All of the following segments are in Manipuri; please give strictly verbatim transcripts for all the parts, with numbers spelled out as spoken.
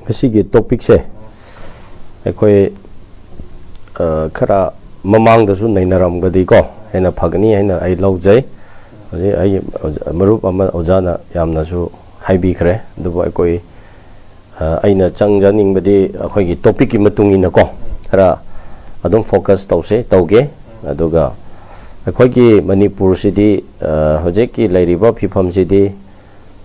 ꯃꯁꯤꯒꯤ ꯇꯣꯄꯤꯛꯁꯦ ꯑꯩꯈꯣꯏ ꯑ, ꯈꯔ ꯃꯃꯥꯡꯗꯁꯨ ꯅꯩꯅꯔꯝꯒꯗꯤꯀꯣ, ꯍꯦꯟꯅ ꯐꯒꯅꯤ ꯍꯥꯏꯅ ꯑꯩ ꯂꯧꯖꯩ꯫ ꯍꯧꯖꯤꯛ ꯑꯩꯒꯤ ꯑꯣꯖꯥ- ꯃꯔꯨꯞ ꯑꯃ ꯑꯣꯖꯥꯅ ꯌꯥꯝꯅꯁꯨ ꯍꯥꯏꯕꯤꯈ꯭ꯔꯦ꯫ ꯑꯗꯨꯕꯨ ꯑꯩꯈꯣꯏ ꯑ, ꯑꯩꯅ ꯆꯪꯖꯅꯤꯡꯕꯗꯤ ꯑꯩꯈꯣꯏꯒꯤ ꯇꯣꯄꯤꯛꯀꯤ ꯃꯇꯨꯡ ꯏꯟꯅꯀꯣ, ꯈꯔ ꯑꯗꯨꯝ ꯐꯣꯀꯁ ꯇꯧꯁꯦ ꯇꯧꯒꯦ꯫ ꯑꯗꯨꯒ ꯑꯩꯈꯣꯏꯒꯤ ꯃꯅꯤꯄꯨꯔꯁꯤꯗꯤ ꯑ, ꯍꯧꯖꯤꯛꯀꯤ ꯂꯩꯔꯤꯕ ꯐꯤꯕꯝꯁꯤꯗꯤ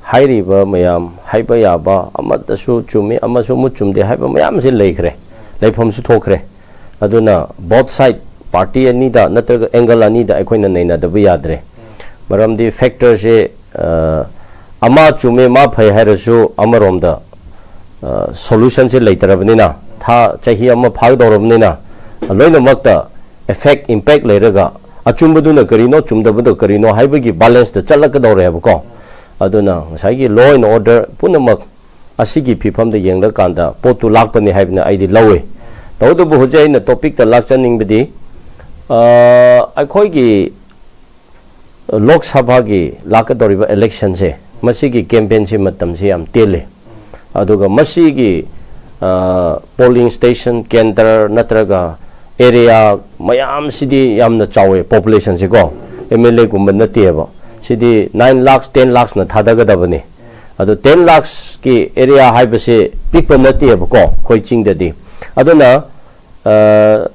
ꯍꯥꯏꯔꯤꯕ ꯃꯌꯥꯝ, ꯍꯥꯏꯕ ꯌꯥꯕ ꯑꯃꯠꯇꯁꯨ ꯆꯨꯝꯃꯤ, ꯑꯃꯁꯨ ꯑꯃꯨꯛ ꯆꯨꯝꯗꯦ ꯍꯥꯏꯕ ꯃꯌꯥꯝꯁꯦ ꯂꯩꯈ꯭ꯔꯦ, ꯂꯩꯐꯝꯁꯨ ꯊꯣꯛꯈ꯭ꯔꯦ꯫ ꯑꯗꯨꯅ ꯕꯣꯠ ꯁꯥꯏꯠ, ꯄꯥꯔꯇꯤ ꯑꯅꯤꯗ ꯅꯠꯇ꯭ꯔꯒ ꯑꯦꯡꯒꯜ ꯑꯅꯤꯗ ꯑꯩꯈꯣꯏꯅ ꯅꯩꯅꯗꯕ ꯌꯥꯗ꯭ꯔꯦ꯫ ꯃꯔꯝꯗꯤ ꯐꯦꯛꯇꯔꯁꯦ ꯑ, ꯑꯃ ꯆꯨꯝꯃꯦ, ꯃꯥ ꯐꯩ ꯍꯥꯏꯔꯁꯨ ꯑꯃꯔꯣꯝꯗ ꯁꯣꯂꯨꯁꯟꯁꯦ ꯂꯩꯇ꯭ꯔꯕꯅꯤꯅ, ꯊꯥ ꯆꯍꯤ ꯑꯃ ꯐꯥꯒꯗꯧꯔꯕꯅꯤꯅ, ꯂꯣꯏꯅꯃꯛꯇ ꯏꯐꯦꯛ, ꯏꯝꯄꯦꯛ ꯂꯩꯔꯒ ꯑꯆꯨꯝꯕꯗꯨꯅ ꯀꯔꯤꯅꯣ, ꯆꯨꯝꯗꯕꯗꯨ ꯀꯔꯤꯅꯣ ꯍꯥꯏꯕꯒꯤ ꯕꯦꯂꯦꯟꯁꯇ ꯆꯠꯂꯛꯀꯗꯧꯔꯦꯕꯀꯣ꯫ ꯑꯗꯨꯅ ꯉꯁꯥꯏꯒꯤ law and order ꯄꯨꯝꯅꯃꯛ ꯑꯁꯤꯒꯤ ꯐꯤꯕꯝꯗ ꯌꯦꯡꯂꯀꯥꯟꯗ ꯄꯣꯠꯇꯨ ꯂꯥꯛꯄꯅꯤ ꯍꯥꯏꯕꯅ ꯑꯩꯗꯤ ꯂꯧꯏ꯫ ꯇꯧꯕꯇꯕꯨ ꯍꯧꯖꯤꯛ ꯑꯩꯅ ꯇꯣꯄꯤꯛꯇ ꯂꯥꯛꯆꯅꯤꯡꯕꯗꯤ, ꯑ, ꯑꯩꯈꯣꯏꯒꯤ ꯂꯣꯛ ꯁꯚꯥꯒꯤ ꯂꯥꯛꯀꯗꯧꯔꯤꯕ ꯏꯂꯦꯛꯁꯟꯁꯦ, ꯃꯁꯤꯒꯤ ꯀꯦꯝꯄꯦꯟꯁꯤ ꯃꯇꯝꯁꯤ ꯌꯥꯝ ꯇꯦꯜꯂꯤ꯫ ꯑꯗꯨꯒ ꯃꯁꯤꯒꯤ, ꯑ, ꯄꯣꯂꯤꯡ ꯁ꯭ꯇꯦꯁꯟ, ꯀꯦꯟꯗ꯭ꯔ ꯅꯠꯇ꯭ꯔꯒ ꯑꯦꯔꯤꯌꯥ ꯃꯌꯥꯝꯁꯤꯗꯤ ꯌꯥꯝꯅ ꯆꯥꯎꯋꯦ, ꯄꯣꯄꯨꯂꯦꯁꯟꯁꯤꯀꯣ, ꯑꯦꯝ ꯑꯦꯜ ꯑꯦꯒꯨꯝꯕ ꯅꯠꯇꯦꯕ꯫ ꯁꯤꯗꯤ ꯅꯥꯏꯟ ꯂꯥꯛꯁ, ꯇꯦꯟ ꯂꯥꯛꯁꯅ ꯊꯥꯗꯒꯗꯕꯅꯤ꯫ ꯑꯗꯣ ꯇꯦꯟ ꯂꯥꯛꯁꯀꯤ ꯑꯦꯔꯤꯌꯥ ꯍꯥꯏꯕꯁꯤ ꯄꯤꯛꯄ ꯅꯠꯇꯦꯕꯀꯣ ꯑꯩꯈꯣꯏ ꯆꯤꯡꯗꯗꯤ꯫ ꯑꯗꯨꯅ, ꯑ,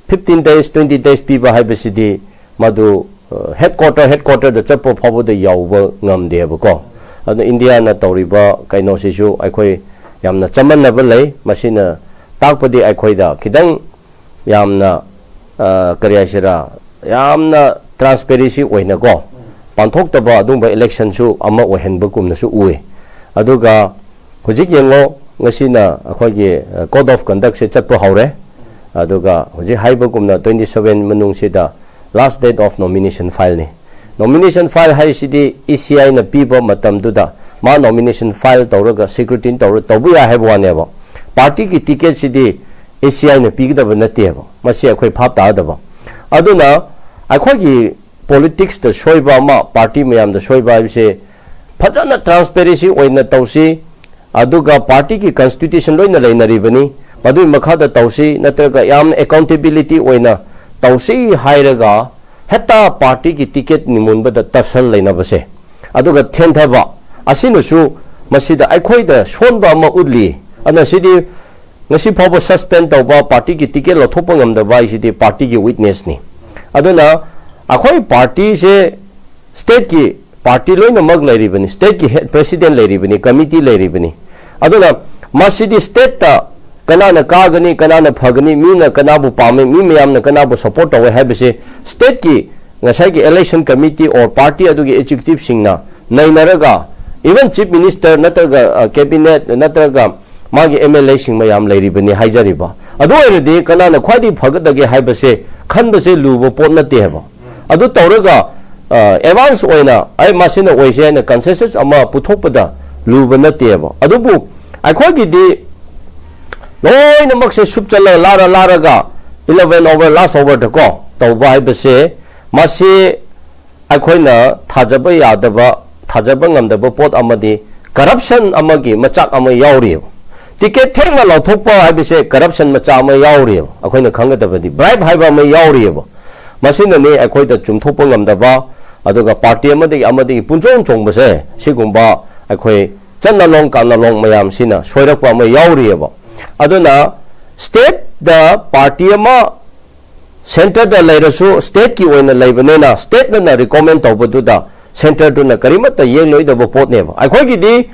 ꯐꯤꯐꯇꯤꯟ ꯗꯦꯖ, ꯇ꯭ꯋꯦꯟꯇꯤ ꯗꯦꯖ ꯄꯤꯕ ꯍꯥꯏꯕꯁꯤꯗꯤ ꯃꯗꯨ, ꯑ, ꯍꯦꯗ ꯀ꯭ꯋꯥꯇꯔ, ꯍꯦꯗ ꯀ꯭ꯋꯥꯇꯔꯗ ꯆꯠꯄ ꯐꯥꯎꯕꯗ ꯌꯥꯎꯕ ꯉꯝꯗꯦꯕꯀꯣ꯫ ꯑꯗꯨꯅ ꯏꯟꯗꯤꯌꯥꯅ ꯇꯧꯔꯤꯕ ꯀꯩꯅꯣꯁꯤꯁꯨ ꯑꯩꯈꯣꯏ ꯌꯥꯝꯅ ꯆꯃꯝꯅꯕ ꯂꯩ꯫ ꯃꯁꯤꯅ ꯇꯥꯛꯄꯗꯤ ꯑꯩꯈꯣꯏꯗ ꯈꯤꯇꯪ ꯌꯥꯝꯅ, ꯑ, ꯀꯔꯤ ꯍꯥꯏꯁꯤꯔꯥ, ꯌꯥꯝꯅ ꯇ꯭ꯔꯥꯟꯁꯄꯦꯔꯦꯟꯁꯤ ꯑꯣꯏꯅꯀꯣ ꯄꯥꯡꯊꯣꯛꯇꯕ ꯑꯗꯨꯒꯨꯝꯕ ꯏꯂꯦꯛꯁꯟꯁꯨ ꯑꯃ ꯑꯣꯏꯍꯟꯕꯒꯨꯝꯅꯁꯨ ꯎꯏ꯫ ꯑꯗꯨꯒ ꯍꯧꯖꯤꯛ ꯌꯦꯡꯉꯣ, ꯉꯁꯤꯅ ꯑꯩꯈꯣꯏꯒꯤ, ꯑ, code of conductꯁꯦ ꯆꯠꯄ ꯍꯧꯔꯦ꯫ ꯑꯗꯨꯒ ꯍꯧꯖꯤꯛ ꯍꯥꯏꯕꯒꯨꯝꯅ ꯇ꯭ꯋꯦꯟꯇꯤ ꯁꯚꯦꯟ ꯃꯅꯨꯡꯁꯤꯗ last date of nomination fileꯅꯤ꯫ Nomination file ꯍꯥꯏꯁꯤꯗꯤ ꯏ ꯁꯤ ꯑꯥꯏꯅ ꯄꯤꯕ ꯃꯇꯝꯗꯨꯗ ꯃꯥ nomination file ꯇꯧꯔꯒ scrutiny ꯇꯧꯔ ꯇꯧꯕ ꯌꯥꯏ ꯍꯥꯏꯕ ꯋꯥꯅꯦꯕ꯫ ꯄꯥꯔꯇꯤꯒꯤ ꯇꯤꯀꯦꯠꯁꯤꯗꯤ ꯏ ꯁꯤ ꯑꯥꯏꯅ ꯄꯤꯒꯗꯕ ꯅꯠꯇꯦꯕ꯫ ꯃꯁꯤ ꯑꯩꯈꯣꯏ ꯚꯥꯞ ꯇꯥꯒꯗꯕ꯫ ꯑꯗꯨꯅ ꯑꯩꯈꯣꯏꯒꯤ ꯄꯣꯂꯤꯇꯤꯛꯁꯇ ꯁꯣꯏꯕ ꯑꯃ, ꯄꯥꯔꯇꯤ ꯃꯌꯥꯝꯗ ꯁꯣꯏꯕ ꯍꯥꯏꯕꯁꯦ, ꯐꯖꯅ ꯇ꯭ꯔꯥꯟꯁꯄꯦꯔꯦꯟꯁꯤ ꯑꯣꯏꯅ ꯇꯧꯁꯤ꯫ ꯑꯗꯨꯒ ꯄꯥꯔꯇꯤꯒꯤ ꯀꯟꯁꯇꯤꯇ꯭ꯌꯨꯁꯟ ꯂꯣꯏꯅ ꯂꯩꯅꯔꯤꯕꯅꯤ꯫ ꯃꯗꯨꯒꯤ ꯃꯈꯥꯗ ꯇꯧꯁꯤ, ꯅꯠꯇ꯭ꯔꯒ ꯌꯥꯝꯅ ꯑꯦꯀꯥꯎꯟꯇꯦꯕꯤꯂꯤꯇꯤ ꯑꯣꯏꯅ ꯇꯧꯁꯤ ꯍꯥꯏꯔꯒ ꯍꯦꯛꯇ ꯄꯥꯔꯇꯤꯒꯤ ꯇꯤꯀꯦꯠ ꯃꯨꯟꯕꯗ ꯇꯁꯜ ꯂꯩꯅꯕꯁꯦ, ꯑꯗꯨꯒ ꯊꯦꯡꯊꯕ ꯑꯁꯤꯅꯁꯨ ꯃꯁꯤꯗ ꯑꯩꯈꯣꯏꯗ ꯁꯣꯟꯕ ꯑꯃ ꯎꯠꯂꯤ꯫ ꯑꯗꯨꯅ ꯁꯤꯗꯤ ꯉꯁꯤ ꯐꯥꯎꯕ ꯁꯁꯄꯦꯟ ꯇꯧꯕ, ꯄꯥꯔꯇꯤꯒꯤ ꯇꯤꯀꯦꯠ ꯂꯧꯊꯣꯛꯄ ꯉꯝꯗꯕ ꯍꯥꯏꯁꯤꯗꯤ ꯄꯥꯔꯇꯤꯒꯤ ꯋꯤꯛꯅꯦꯁꯅꯤ꯫ ꯑꯗꯨꯅ ꯑꯩꯈꯣꯏ ꯄꯥꯔꯇꯤꯁꯦ ꯁ꯭ꯇꯦꯠꯀꯤ ꯄꯥꯔꯇꯤ ꯂꯣꯏꯅꯃꯛ ꯂꯩꯔꯤꯕꯅꯤ, ꯁ꯭ꯇꯦꯠꯀꯤ ꯍꯦꯗ ꯄ꯭ꯔꯦꯁꯤꯗꯦꯟ ꯂꯩꯔꯤꯕꯅꯤ, ꯀꯃꯤꯇꯤ ꯂꯩꯔꯤꯕꯅꯤ꯫ ꯑꯗꯨꯅ ꯃꯁꯤꯗꯤ ꯁ꯭ꯇꯦꯠꯇ ꯀꯅꯥꯅ ꯀꯥꯒꯅꯤ, ꯀꯅꯥꯅ ꯐꯒꯅꯤ, ꯃꯤꯅ ꯀꯅꯥꯕꯨ ꯄꯥꯝꯃꯤ, ꯃꯤ ꯃꯌꯥꯝꯅ ꯀꯅꯥꯕꯨ ꯁꯄꯣꯔꯠ ꯇꯧꯋꯦ ꯍꯥꯏꯕꯁꯦ ꯁ꯭ꯇꯦꯠꯀꯤ ꯉꯁꯥꯏꯒꯤ ꯏꯂꯦꯛꯁꯟ ꯀꯃꯤꯇꯤ ꯑꯣꯔ ꯄꯥꯔꯇꯤ ꯑꯗꯨꯒꯤ ꯑꯦꯛꯖꯤꯀ꯭ꯌꯨꯇꯤꯚꯁꯤꯡꯅ ꯅꯩꯅꯔꯒ, ꯏꯚꯟ ꯆꯤꯐ ꯃꯤꯅꯤꯁꯇꯔ ꯅꯠꯇ꯭ꯔꯒ, ꯑ, ꯀꯦꯕꯤꯅꯦꯠ ꯅꯠꯇ꯭ꯔꯒ ꯃꯥꯒꯤ ꯑꯦꯝ ꯑꯦꯜ ꯑꯦꯁꯤꯡ ꯃꯌꯥꯝ ꯂꯩꯔꯤꯕꯅꯤ ꯍꯥꯏꯖꯔꯤꯕ꯫ ꯑꯗꯨ ꯑꯣꯏꯔꯗꯤ ꯀꯅꯥꯅ ꯈ꯭ꯋꯥꯏꯗꯒꯤ ꯐꯒꯗꯒꯦ ꯍꯥꯏꯕꯁꯦ ꯈꯟꯕꯁꯦ ꯂꯨꯕ ꯄꯣꯠ ꯅꯠꯇꯦ ꯍꯥꯏꯕ꯫ ꯑꯗꯨ ꯇꯧꯔꯒ, ꯑ, ꯑꯦꯗꯚꯥꯟꯁ ꯑꯣꯏꯅ ꯑꯩ ꯃꯁꯤꯅ ꯑꯣꯏꯁꯦ ꯍꯥꯏꯅ ꯀꯟꯁꯦꯟꯁꯁ ꯑꯃ ꯄꯨꯊꯣꯛꯄꯗ ꯂꯨꯕ ꯅꯠꯇꯦꯕ꯫ ꯑꯗꯨꯕꯨ ꯑꯩꯈꯣꯏꯒꯤꯗꯤ ꯂꯣꯏꯅꯃꯛꯁꯦ ꯁꯨꯞꯆꯜꯂꯒ ꯂꯥꯔ ꯂꯥꯔꯒ ꯏꯂꯦꯚꯦꯟ ꯑꯣꯚꯔ, ꯂꯥꯁ ꯑꯣꯚꯔꯗꯀꯣ ꯇꯧꯕ ꯍꯥꯏꯕꯁꯦ, ꯃꯁꯤ ꯑꯩꯈꯣꯏꯅ ꯊꯥꯖꯕ ꯌꯥꯗꯕ, ꯊꯥꯖꯕ ꯉꯝꯗꯕ ꯄꯣꯠ ꯑꯃꯗꯤ ꯀꯔꯞꯁꯟ ꯑꯃꯒꯤ ꯃꯆꯥꯛ ꯑꯃ ꯌꯥꯎꯔꯤꯑꯕ꯫ ꯇꯤꯀꯦꯠ ꯊꯦꯡꯅ ꯂꯧꯊꯣꯛꯄ ꯍꯥꯏꯕꯁꯦ ꯀꯔꯞꯁꯟ ꯃꯆꯥ ꯑꯃ ꯌꯥꯎꯔꯤꯑꯕ, ꯑꯩꯈꯣꯏꯅ ꯈꯪꯒꯗꯕꯗꯤ ꯕ꯭ꯔꯥꯏꯕ ꯍꯥꯏꯕ ꯑꯃ ꯌꯥꯎꯔꯤꯑꯕ꯫ ꯃꯁꯤꯅꯅꯤ ꯑꯩꯈꯣꯏꯗ ꯆꯨꯝꯊꯣꯛꯄ ꯉꯝꯗꯕ, ꯑꯗꯨꯒ ꯄꯥꯔꯇꯤ ꯑꯃꯗꯒꯤ ꯑꯃꯗꯒꯤ ꯄꯨꯟꯆꯣꯡ ꯆꯣꯡꯕꯁꯦ, ꯁꯤꯒꯨꯝꯕ ꯑꯩꯈꯣꯏ ꯆꯠꯅꯂꯣꯡ ꯀꯥꯅꯂꯣꯡ ꯃꯌꯥꯝꯁꯤꯅ ꯁꯣꯏꯔꯛꯄ ꯑꯃ ꯌꯥꯎꯔꯤꯑꯕ꯫ ꯑꯗꯨꯅ ꯁ꯭ꯇꯦꯠꯇ ꯄꯥꯔꯇꯤ ꯑꯃ ꯁꯦꯟꯇꯔꯗ ꯂꯩꯔꯁꯨ ꯁ꯭ꯇꯦꯠꯀꯤ ꯑꯣꯏꯅ ꯂꯩꯕꯅꯤꯅ ꯁ꯭ꯇꯦꯠꯅ ꯔꯤꯀꯣꯃꯦꯟ ꯇꯧꯕꯗꯨꯗ ꯁꯦꯟꯇꯔꯗꯨꯅ ꯀꯔꯤꯃꯠꯇ ꯌꯦꯡꯂꯣꯏꯗꯕ ꯄꯣꯠꯅꯦꯕ꯫ ꯑꯩꯈꯣꯏꯒꯤꯗꯤ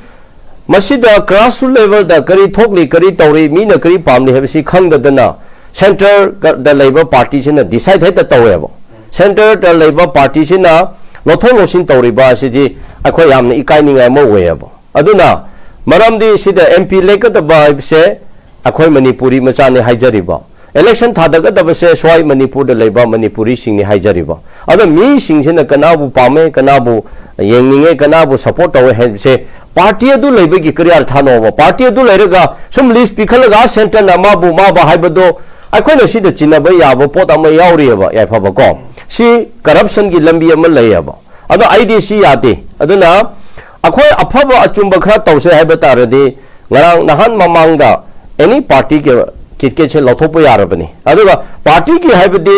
ꯃꯁꯤꯗ ꯒ꯭ꯔꯥꯁꯔꯨꯠ ꯂꯦꯚꯦꯜꯗ ꯀꯔꯤ ꯊꯣꯛꯂꯤ, ꯀꯔꯤ ꯇꯧꯔꯤ, ꯃꯤꯅ ꯀꯔꯤ ꯄꯥꯝꯂꯤ ꯍꯥꯏꯕꯁꯤ ꯈꯪꯗꯗꯅ ꯁꯦꯟꯇꯔꯗ ꯂꯩꯕ ꯄꯥꯔꯇꯤꯁꯤꯅ ꯗꯤꯁꯥꯏꯗ ꯍꯦꯛꯇ ꯇꯧꯋꯦꯕ꯫ ꯁꯦꯟꯇꯔꯗ ꯂꯩꯕ ꯄꯥꯔꯇꯤꯁꯤꯅ ꯂꯧꯊꯣꯛ ꯂꯧꯁꯤꯟ ꯇꯧꯔꯤꯕ ꯑꯁꯤꯗꯤ ꯑꯩꯈꯣꯏ ꯌꯥꯝꯅ ꯏꯀꯥꯏꯅꯤꯡꯉꯥꯏ ꯑꯃ ꯑꯣꯏꯌꯦꯕ꯫ ꯑꯗꯨꯅ ꯃꯔꯝꯗꯤ ꯁꯤꯗ ꯑꯦꯝ ꯄꯤ ꯂꯦꯞꯀꯗꯕ ꯍꯥꯏꯕꯁꯦ ꯑꯩꯈꯣꯏ ꯃꯅꯤꯄꯨꯔꯤ ꯃꯆꯥꯅꯤ ꯍꯥꯏꯖꯔꯤꯕ, ꯏꯂꯦꯛꯁꯟ ꯊꯥꯗꯒꯗꯕꯁꯦ ꯁ꯭ꯋꯥꯏ ꯃꯅꯤꯄꯨꯔꯗ ꯂꯩꯕ ꯃꯅꯤꯄꯨꯔꯤꯁꯤꯡꯅꯤ ꯍꯥꯏꯖꯔꯤꯕ꯫ ꯑꯗꯣ ꯃꯤꯁꯤꯡꯁꯤꯅ ꯀꯅꯥꯕꯨ ꯄꯥꯝꯃꯦ, ꯀꯅꯥꯕꯨ ꯌꯦꯡꯅꯤꯡꯉꯦ, ꯀꯅꯥꯕꯨ ꯁꯄꯣꯔꯠ ꯇꯧꯋꯦ ꯍꯥꯏꯕꯁꯦ ꯄꯥꯔꯇꯤ ꯑꯗꯨ ꯂꯩꯕꯒꯤ ꯀꯔꯤ ꯑꯔꯊꯥꯅꯣꯕ? ꯄꯥꯔꯇꯤ ꯑꯗꯨ ꯂꯩꯔꯒ ꯁꯨꯝ ꯂꯤꯁ ꯄꯤꯈꯠꯂꯒ ꯁꯦꯟꯇꯔꯅ ꯑꯃꯕꯨ ꯃꯥꯕ ꯍꯥꯏꯕꯗꯣ ꯑꯩꯈꯣꯏꯅ ꯁꯤꯗ ꯆꯤꯟꯅꯕ ꯌꯥꯕ ꯄꯣꯠ ꯑꯃ ꯌꯥꯎꯔꯤꯑꯕ, ꯌꯥꯏꯐꯕ ꯀꯣ꯫ ꯁꯤ ꯀꯔꯞꯁꯟꯒꯤ ꯂꯝꯕꯤ ꯑꯃ ꯂꯩꯌꯦꯕ꯫ ꯑꯗꯣ ꯑꯩꯗꯤ ꯁꯤ ꯌꯥꯗꯦ꯫ ꯑꯗꯨꯅ ꯑꯩꯈꯣꯏ ꯑꯐꯕ ꯑꯆꯨꯝꯕ ꯈꯔ ꯇꯧꯁꯦ ꯍꯥꯏꯕ ꯇꯥꯔꯗꯤ, ꯉꯔꯥꯡ ꯅꯍꯥꯟ ꯃꯃꯥꯡꯗ ꯑꯦꯅꯤ ꯄꯥꯔꯇꯤꯒꯤ ꯇꯤꯀꯦꯠꯁꯦ ꯂꯧꯊꯣꯛꯄ ꯌꯥꯔꯕꯅꯤ꯫ ꯑꯗꯨꯒ ꯄꯥꯔꯇꯤꯒꯤ ꯍꯥꯏꯕꯗꯤ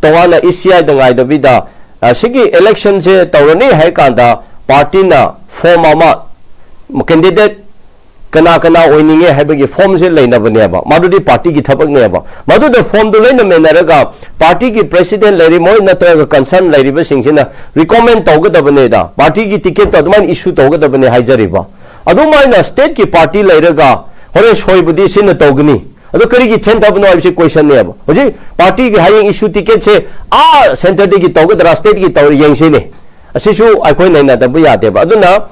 ꯇꯣꯉꯥꯟꯅ ꯏ ꯁꯤ ꯑꯥꯏꯗ ꯉꯥꯏꯗꯕꯤꯗ, ꯑ, ꯁꯤꯒꯤ ꯏꯂꯦꯛꯁꯟꯁꯦ ꯇꯧꯔꯅꯤ ꯍꯥꯏ ꯀꯥꯟꯗ ꯄꯥꯔꯇꯤꯅ ꯐꯣꯝ ꯑꯃ, ꯀꯦꯟꯗꯤꯗꯦꯠ ꯀꯅꯥ ꯀꯅꯥ ꯑꯣꯏꯅꯤꯡꯉꯦ ꯍꯥꯏꯕꯒꯤ ꯐꯣꯝꯁꯦ ꯂꯩꯅꯕꯅꯦꯕ, ꯃꯗꯨꯗꯤ ꯄꯥꯔꯇꯤꯒꯤ ꯊꯕꯛꯅꯦꯕ꯫ ꯃꯗꯨꯗ ꯐꯣꯝꯗꯨ ꯂꯣꯏꯅ ꯃꯦꯟꯅꯔꯒ ꯄꯥꯔꯇꯤꯒꯤ ꯄ꯭ꯔꯦꯁꯤꯗꯦꯟ ꯂꯩꯔꯤ ꯃꯣꯏ ꯅꯠꯇ꯭ꯔꯒ ꯀꯟꯁꯔꯟ ꯂꯩꯔꯤꯕꯁꯤꯡꯁꯤꯅ ꯔꯤꯀꯣꯃꯦꯟ ꯇꯧꯒꯗꯕꯅꯦꯗ, ꯄꯥꯔꯇꯤꯒꯤ ꯇꯤꯀꯦꯠꯇꯣ ꯑꯗꯨꯃꯥꯏꯅ ꯏꯁꯨ ꯇꯧꯒꯗꯕꯅꯦ ꯍꯥꯏꯖꯔꯤꯕ꯫ ꯑꯗꯨꯃꯥꯏꯅ ꯁ꯭ꯇꯦꯠꯀꯤ ꯄꯥꯔꯇꯤ ꯂꯩꯔꯒ ꯍꯣꯔꯦꯟ ꯁꯣꯏꯕꯗꯤ ꯁꯤꯅ ꯇꯧꯒꯅꯤ, ꯑꯗꯣ ꯀꯔꯤꯒꯤ ꯊꯦꯟꯊꯕꯅꯣ ꯍꯥꯏꯕꯁꯤ ꯀꯣꯏꯁꯟꯅꯦꯕ꯫ ꯍꯧꯖꯤꯛ ꯄꯥꯔꯇꯤꯒꯤ ꯍꯌꯦꯡ ꯏꯁꯨ ꯇꯤꯀꯦꯠꯁꯦ ꯑꯥ ꯁꯦꯟꯇꯔꯗꯒꯤ ꯇꯧꯒꯗ꯭ꯔꯥ, ꯁ꯭ꯇꯦꯠꯀꯤ ꯇꯧꯔ ꯌꯦꯡꯁꯤꯅꯦ꯫ ꯑꯁꯤꯁꯨ ꯑꯩꯈꯣꯏ ꯅꯩꯅꯗꯕ ꯌꯥꯗꯦꯕ꯫ ꯑꯗꯨꯅ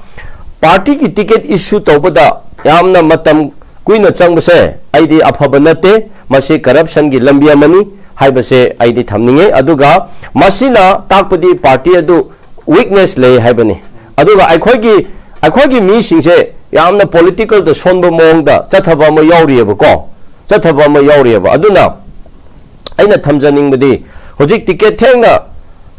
ꯄꯥꯔꯇꯤꯒꯤ ꯇꯤꯀꯦꯠ ꯏꯁꯨ ꯇꯧꯕꯗ ꯌꯥꯝꯅ ꯃꯇꯝ ꯀꯨꯏꯅ ꯆꯪꯕꯁꯦ ꯑꯩꯗꯤ ꯑꯐꯕ ꯅꯠꯇꯦ꯫ ꯃꯁꯤ ꯀꯔꯞꯁꯟꯒꯤ ꯂꯝꯕꯤ ꯑꯃꯅꯤ ꯍꯥꯏꯕꯁꯦ ꯑꯩꯗꯤ ꯊꯝꯅꯤꯡꯉꯤ꯫ ꯑꯗꯨꯒ ꯃꯁꯤꯅ ꯇꯥꯛꯄꯗꯤ ꯄꯥꯔꯇꯤ ꯑꯗꯨ ꯋꯤꯛꯅꯦꯁ ꯂꯩ ꯍꯥꯏꯕꯅꯤ꯫ ꯑꯗꯨꯒ ꯑꯩꯈꯣꯏꯒꯤ, ꯑꯩꯈꯣꯏꯒꯤ ꯃꯤꯁꯤꯡꯁꯦ ꯌꯥꯝꯅ ꯄꯣꯂꯤꯇꯤꯀꯦꯜꯗ ꯁꯣꯟꯕ ꯃꯑꯣꯡꯗ ꯆꯠꯊꯕ ꯑꯃ ꯌꯥꯎꯔꯤꯑꯕꯀꯣ, ꯆꯠꯊꯕ ꯑꯃ ꯌꯥꯎꯔꯤꯑꯕ꯫ ꯑꯗꯨꯅ ꯑꯩꯅ ꯊꯝꯖꯅꯤꯡꯕꯗꯤ, ꯍꯧꯖꯤꯛ ꯇꯤꯀꯦꯠ ꯊꯦꯡꯅ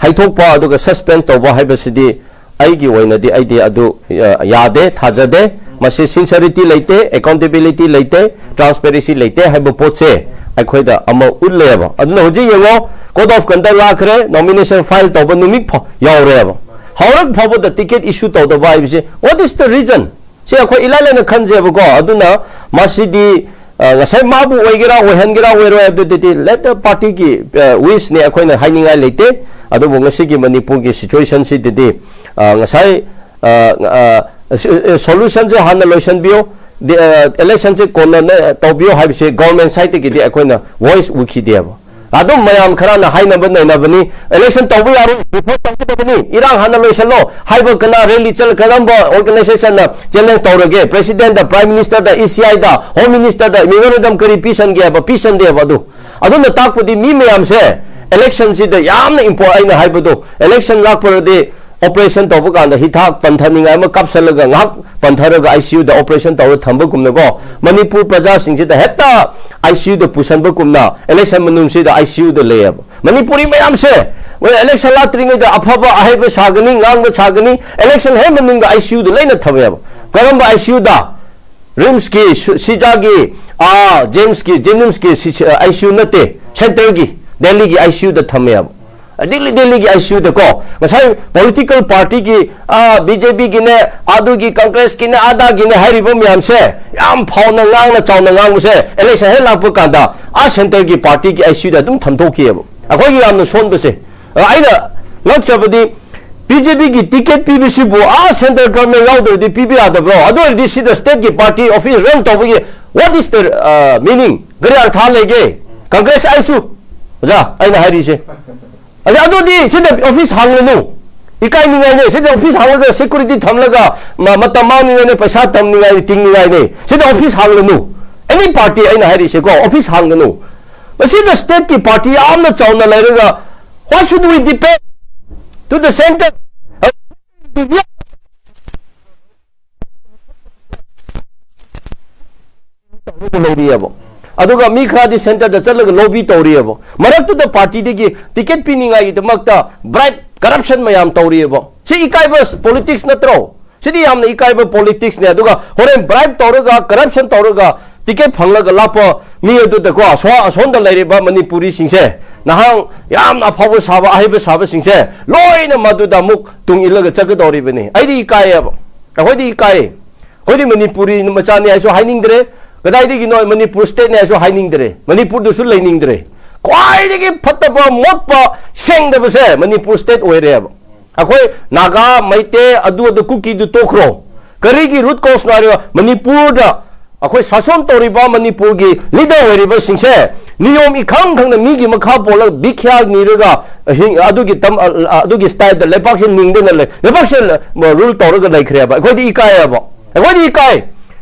ꯍꯩꯊꯣꯛꯄ ꯑꯗꯨꯒ ꯁꯁꯄꯦꯟ ꯇꯧꯕ ꯍꯥꯏꯕꯁꯤꯗꯤ ꯑꯩꯒꯤ ꯑꯣꯏꯅꯗꯤ ꯑꯩꯗꯤ ꯑꯗꯨ, ꯑ, ꯌꯥꯗꯦ, ꯊꯥꯖꯗꯦ꯫ ꯃꯁꯤ ꯁꯤꯟꯁꯔꯤꯇꯤ ꯂꯩꯇꯦ, ꯑꯦꯀꯥꯎꯟꯇꯦꯕꯤꯂꯤꯇꯤ ꯂꯩꯇꯦ, ꯇ꯭ꯔꯥꯟꯁꯄꯦꯔꯦꯟꯁꯤ ꯂꯩꯇꯦ ꯍꯥꯏꯕ ꯄꯣꯠꯁꯦ ꯑꯩꯈꯣꯏꯗ ꯑꯃ ꯎꯠꯂꯦꯕ꯫ ꯑꯗꯨꯅ ꯍꯧꯖꯤꯛ ꯌꯦꯡꯉꯣ, ꯀꯣꯗ ꯑꯣꯐ ꯀꯟꯗꯛ ꯂꯥꯛꯈ꯭ꯔꯦ, ꯅꯣꯃꯤꯅꯦꯁꯟ ꯐꯥꯏꯜ ꯇꯧꯕ ꯅꯨꯃꯤꯠ ꯐꯥꯎ ꯌꯥꯎꯔꯦꯕ꯫ ꯍꯧꯔꯛ ꯐꯥꯎꯕꯗ ꯇꯤꯀꯦꯠ ꯏꯁꯨ ꯇꯧꯗꯕ ꯍꯥꯏꯕꯁꯦ, what is the reason? ꯁꯤ ꯑꯩꯈꯣꯏ ꯏꯂꯥꯏ ꯂꯥꯏꯅ ꯈꯟꯖꯩꯕꯀꯣ꯫ ꯑꯗꯨꯅ ꯃꯁꯤꯗꯤ, ꯑ, ꯉꯁꯥꯏ ꯃꯥꯕꯨ ꯑꯣꯏꯒꯦꯔꯥ, ꯑꯣꯏꯍꯟꯒꯦꯔꯥ, ꯑꯣꯏꯔꯣꯏ ꯍꯥꯏꯕꯗꯨꯗꯤ let the party-ꯒꯤ, ꯑ, wish-ꯅꯤ, ꯑꯩꯈꯣꯏꯅ ꯍꯥꯏꯅꯤꯡꯉꯥꯏ ꯂꯩꯇꯦ꯫ ꯑꯗꯨꯕꯨ ꯉꯁꯤꯒꯤ ꯃꯅꯤꯄꯨꯔꯒꯤ situation-ꯁꯤꯗꯗꯤ, ꯑ, ꯉꯁꯥꯏ, ꯑ, ꯑ, ꯁ-, ꯑ, solution-ꯁꯦ ꯍꯥꯟꯅ ꯂꯣꯏꯁꯤꯟꯕꯤꯌꯨ, ꯗꯤ-, ꯑ, election-ꯁꯦ ꯀꯣꯟꯅ ꯅ-, ꯇꯧꯕꯤꯌꯨ ꯍꯥꯏꯕꯁꯦ government side-ꯇꯒꯤꯗꯤ ꯑꯩꯈꯣꯏꯅ voice ꯎꯈꯤꯗꯦꯕ꯫ ꯑꯗꯨꯝ ꯃꯌꯥꯝ ꯈꯔꯅ ꯍꯥꯏꯅꯕ ꯅꯩꯅꯕꯅꯤ, election ꯇꯧꯕ ꯌꯥꯔꯣꯏ, ꯔꯤꯐꯣꯔꯝ ꯇꯧꯒꯗꯕꯅꯤ, ꯏꯔꯥꯡ ꯍꯥꯟꯅ ꯂꯣꯏꯁꯤꯜꯂꯣ ꯍꯥꯏꯕ ꯀꯅꯥ ꯔꯦꯂꯤ ꯆꯠꯂ-, ꯀꯔꯝꯕ organization-ꯅ challenge ꯇꯧꯔꯒꯦ? President-ꯇ, Prime Minister-ꯗ, E C I-ꯗ, Home Minister-ꯗ memorandum ꯀꯔꯤ ꯄꯤꯁꯟꯒꯦ ꯍꯥꯏꯕ? ꯄꯤꯁꯟꯗꯦꯕ꯫ ꯑꯗꯨ, ꯑꯗꯨꯅ ꯇꯥꯛꯄꯗꯤ ꯃꯤ ꯃꯌꯥꯝꯁꯦ election-ꯁꯤꯗ ꯌꯥꯝꯅ important, ꯑꯩꯅ ꯍꯥꯏꯕꯗꯣ, election ꯂꯥꯛꯄꯗꯗꯤ operation ꯇꯧꯕ ꯀꯥꯟꯗ ꯍꯤꯗꯥꯛ ꯄꯟꯊꯅꯤꯡꯉꯥꯏ ꯑꯃ ꯀꯥꯞꯁꯜꯂꯒ ꯉꯥꯏꯍꯥꯛ ꯄꯟꯊꯔꯒ I C U-ꯗ operation ꯇꯧꯔ ꯊꯝꯕꯒꯨꯝꯅꯀꯣ, ꯃꯅꯤꯄꯨꯔ ꯄ꯭ꯔꯖꯥꯁꯤꯡꯁꯤꯗ ꯍꯦꯛꯇ I C U-ꯗ ꯄꯨꯁꯟꯕꯒꯨꯝꯅ election ꯃꯅꯨꯡꯁꯤꯗ I C U-ꯗ ꯂꯩꯌꯦꯕ꯫ ꯃꯅꯤꯄꯨꯔꯤ ꯃꯌꯥꯝꯁꯦ ꯃꯣꯏ ꯏꯂꯦꯛꯁꯟ ꯂꯥꯛꯇ꯭ꯔꯤꯉꯩꯗ ꯑꯐꯕ ꯑꯍꯩꯕ ꯁꯥꯒꯅꯤ, ꯉꯥꯡꯕ ꯁꯥꯒꯅꯤ, ꯏꯂꯦꯛꯁꯟ ꯍꯦꯛ ꯃꯅꯨꯡꯗ ꯑꯥꯏ ꯁꯤ ꯌꯨꯗ ꯂꯣꯏꯅ ꯊꯝꯃꯦꯕ꯫ ꯀꯔꯝꯕ ꯑꯥꯏ ꯁꯤ ꯌꯨꯗ? ꯔꯤꯝꯁꯀꯤ, ꯁꯨ- ꯁꯤꯖꯥꯒꯤ, ꯑꯥ, ꯖꯦꯝꯁꯀꯤ, ꯖꯦꯅꯤꯝꯁꯀꯤ ꯁꯤ- ꯁꯤ- ꯑꯥꯏ ꯁꯤ ꯌꯨ ꯅꯠꯇꯦ, ꯁꯦꯟꯇꯔꯒꯤ, ꯗꯦꯜꯂꯤꯒꯤ ꯑꯥꯏ ꯁꯤ ꯌꯨꯗ ꯊꯝꯃꯦꯕ꯫ ꯗꯦꯜꯂꯤ, ꯗꯦꯜꯂꯤꯒꯤ ꯑꯥꯏ ꯁꯤ ꯌꯨꯗꯀꯣ, ꯉꯁꯥꯏ ꯄꯣꯂꯤꯇꯤꯀꯦꯜ ꯄꯥꯔꯇꯤꯒꯤ, ꯑꯥ, ꯕꯤ ꯖꯦ ꯄꯤꯒꯤꯅꯦ, ꯑꯗꯨꯒꯤ ꯀꯪꯒ꯭ꯔꯦꯁꯀꯤꯅꯦ, ꯑꯗꯥꯒꯤꯅꯦ ꯍꯥꯏꯔꯤꯕ ꯃꯌꯥꯝꯁꯦ, ꯌꯥꯝ ꯐꯥꯎꯅ ꯉꯥꯡꯅ ꯆꯥꯎꯅ ꯉꯥꯡꯕꯁꯦ, ꯏꯂꯦꯛꯁꯟ ꯍꯦꯛ ꯂꯥꯛꯄ ꯀꯥꯟꯗ ꯑꯥ ꯁꯦꯟꯇꯔꯒꯤ ꯄꯥꯔꯇꯤꯒꯤ ꯑꯥꯏ ꯁꯤ ꯌꯨꯗ ꯑꯗꯨꯝ ꯊꯝꯗꯣꯛꯈꯤꯑꯕ꯫ ꯑꯩꯈꯣꯏꯒꯤ ꯌꯥꯝꯅ ꯁꯣꯟꯕꯁꯦ, ꯑ, ꯑꯩꯅ ꯉꯛꯆꯕꯗꯤ, ꯕꯤ ꯖꯦ ꯄꯤꯒꯤ ꯇꯤꯀꯦꯠ ꯄꯤꯕꯁꯤꯕꯨ ꯑꯥ ꯁꯦꯟꯇꯔ ꯒꯚꯔꯟꯃꯦꯟ ꯌꯥꯎꯗ꯭ꯔꯗꯤ ꯄꯤꯕ ꯌꯥꯗꯕ꯭ꯔꯣ? ꯑꯗꯨ ꯑꯣꯏꯔꯗꯤ ꯁꯤꯗ ꯁ꯭ꯇꯦꯠꯀꯤ ꯄꯥꯔꯇꯤ ꯑꯣꯐꯤꯁ ꯔꯟ ꯇꯧꯕꯒꯤ what is the, uh, meaning? ꯀꯔꯤ ꯑꯔꯊ ꯂꯩꯒꯦ? ꯀꯪꯒ꯭ꯔꯦꯁ ꯑꯩꯁꯨ, ꯑꯣꯖꯥ, ꯑꯩꯅ ꯍꯥꯏꯔꯤꯁꯦ꯫ ꯑꯗ ꯑꯗꯨꯗꯤ ꯁꯤꯗ ꯑꯣꯐꯤꯁ ꯍꯥꯡꯂꯅꯨ꯫ ꯏꯀꯥꯏꯅꯤꯡꯉꯥꯏꯅꯦ꯫ ꯁꯤꯗ ꯑꯣꯐꯤꯁ ꯍꯥꯡꯂꯒ ꯁꯦꯀ꯭ꯌꯨꯔꯤꯇꯤ ꯊꯝꯂꯒ ꯃ- ꯃꯇꯝ ꯃꯥꯡꯅꯤꯡꯉꯥꯏꯅꯦ, ꯄꯩꯁꯥ ꯇꯝꯅꯤꯡꯉꯥꯏꯅꯦ, ꯇꯤꯡꯅꯤꯡꯉꯥꯏꯅꯦ꯫ ꯁꯤꯗ ꯑꯣꯐꯤꯁ ꯍꯥꯡꯂꯅꯨ꯫ ꯑꯦꯅꯤ ꯄꯥꯔꯇꯤ ꯑꯩꯅ ꯍꯥꯏꯔꯤꯁꯦꯀꯣ, ꯑꯣꯐꯤꯁ ꯍꯥꯡꯒꯅꯨ꯫ ꯃꯁꯤꯗ ꯁ꯭ꯇꯦꯠꯀꯤ ꯄꯥꯔꯇꯤ ꯌꯥꯝꯅ ꯆꯥꯎꯅ ꯂꯩꯔꯒ, why should we depend to the center? ꯂꯩꯔꯤꯑꯕ꯫ ꯑꯗꯨꯒ ꯃꯤ ꯈꯔꯗꯤ ꯁꯦꯟꯇꯔꯗ ꯆꯠꯂꯒ ꯂꯣꯕꯤ ꯇꯧꯔꯤꯑꯕ꯫ ꯃꯔꯛꯇꯨꯗ ꯄꯥꯔꯇꯤꯗꯒꯤ ꯇꯤꯀꯦꯠ ꯄꯤꯅꯤꯡꯉꯥꯏꯒꯤꯗꯃꯛꯇ ꯕ꯭ꯔꯥꯏꯕ, ꯀꯔꯞꯁꯟ ꯃꯌꯥꯝ ꯇꯧꯔꯤꯑꯕ꯫ ꯁꯤ ꯏꯀꯥꯏꯕ ꯄꯣꯂꯤꯇꯤꯛꯁ ꯅꯠꯇ꯭ꯔꯣ? ꯁꯤꯗꯤ ꯌꯥꯝꯅ ꯏꯀꯥꯏꯕ ꯄꯣꯂꯤꯇꯤꯛꯁꯅꯦ꯫ ꯑꯗꯨꯒ ꯍꯣꯔꯦꯟ ꯕ꯭ꯔꯥꯏꯕ ꯇꯧꯔꯒ, ꯀꯔꯞꯁꯟ ꯇꯧꯔꯒ ꯇꯤꯀꯦꯠ ꯐꯪꯂꯒ ꯂꯥꯛꯄ ꯃꯤ ꯑꯗꯨꯗꯀꯣ, ꯑꯁꯣ- ꯑꯁꯣꯝꯗ ꯂꯩꯔꯤꯕ ꯃꯅꯤꯄꯨꯔꯤꯁꯤꯡꯁꯦ, ꯅꯍꯥꯟ ꯌꯥꯝꯅ ꯑꯐꯥꯎꯕ ꯁꯥꯕ, ꯑꯍꯩꯕ ꯁꯥꯕꯁꯤꯡꯁꯦ, ꯂꯣꯏꯅ ꯃꯗꯨꯗ ꯑꯃꯨꯛ ꯇꯨꯡ ꯏꯜꯂꯒ ꯆꯠꯀꯗꯧꯔꯤꯕꯅꯤ꯫ ꯑꯩꯗꯤ ꯏꯀꯥꯏꯌꯦꯕ꯫ ꯑꯩꯈꯣꯏꯗꯤ ꯏꯀꯥꯏꯌꯦ꯫ ꯑꯩꯈꯣꯏꯗꯤ ꯃꯅꯤꯄꯨꯔꯤ ꯃꯆꯥꯅꯤ ꯍꯥꯏꯁꯨ ꯍꯥꯏꯅꯤꯡꯗ꯭ꯔꯦ꯫ ꯀꯗꯥꯏꯗꯒꯤꯅꯣ ꯃꯅꯤꯄꯨꯔ ꯁ꯭ꯇꯦꯠꯅꯤ ꯍꯥꯏꯁꯨ ꯍꯥꯏꯅꯤꯡꯗ꯭ꯔꯦ꯫ ꯃꯅꯤꯄꯨꯔꯗꯁꯨ ꯂꯩꯅꯤꯡꯗ꯭ꯔꯦ꯫ ꯈ꯭ꯋꯥꯏꯗꯒꯤ ꯐꯠꯇꯕ, ꯃꯣꯠꯄ, ꯁꯦꯡꯗꯕꯁꯦ ꯃꯅꯤꯄꯨꯔ ꯁ꯭ꯇꯦꯠ ꯑꯣꯏꯔꯦꯕ꯫ ꯑꯩꯈꯣꯏ ꯅꯥꯒꯥ, ꯃꯩꯇꯩ, ꯑꯗꯨ ꯑꯗꯨ ꯀꯨꯀꯤꯗꯨ ꯇꯣꯛꯈ꯭ꯔꯣ꯫ ꯀꯔꯤꯒꯤ ꯔꯨꯠ ꯀꯣꯁꯅꯣ ꯍꯥꯏꯔꯒ, ꯃꯅꯤꯄꯨꯔꯗ ꯑꯩꯈꯣꯏ ꯁꯥꯁꯣꯟ ꯇꯧꯔꯤꯕ, ꯃꯅꯤꯄꯨꯔꯒꯤ ꯂꯤꯗꯔ ꯑꯣꯏꯔꯤꯕꯁꯤꯡꯁꯦ ꯅꯤꯌꯣꯝ ꯏꯈꯪ ꯈꯪꯅ ꯃꯤꯒꯤ ꯃꯈꯥ ꯄꯣꯜꯂꯒ ꯚꯤꯈ꯭ꯌꯥ ꯅꯤꯔꯒ ꯍꯤꯡ-, ꯑꯗꯨꯒꯤ ꯇꯝ-, ꯑ-, ꯑ-, ꯑꯗꯨꯒꯤ ꯁ꯭ꯇꯥꯏꯜꯗ ꯂꯩꯕꯥꯛꯁꯦ ꯅꯤꯡꯗꯅ ꯂꯩ, ꯂꯩꯕꯥꯛꯁꯦ ꯔꯨꯜ ꯇꯧꯔꯒ ꯂꯩꯈ꯭ꯔꯦꯕ꯫ ꯑꯩꯈꯣꯏꯗꯤ ꯏꯀꯥꯏꯌꯦꯕ꯫ ꯑꯩꯈꯣꯏꯗꯤ ꯏꯀꯥꯏ꯫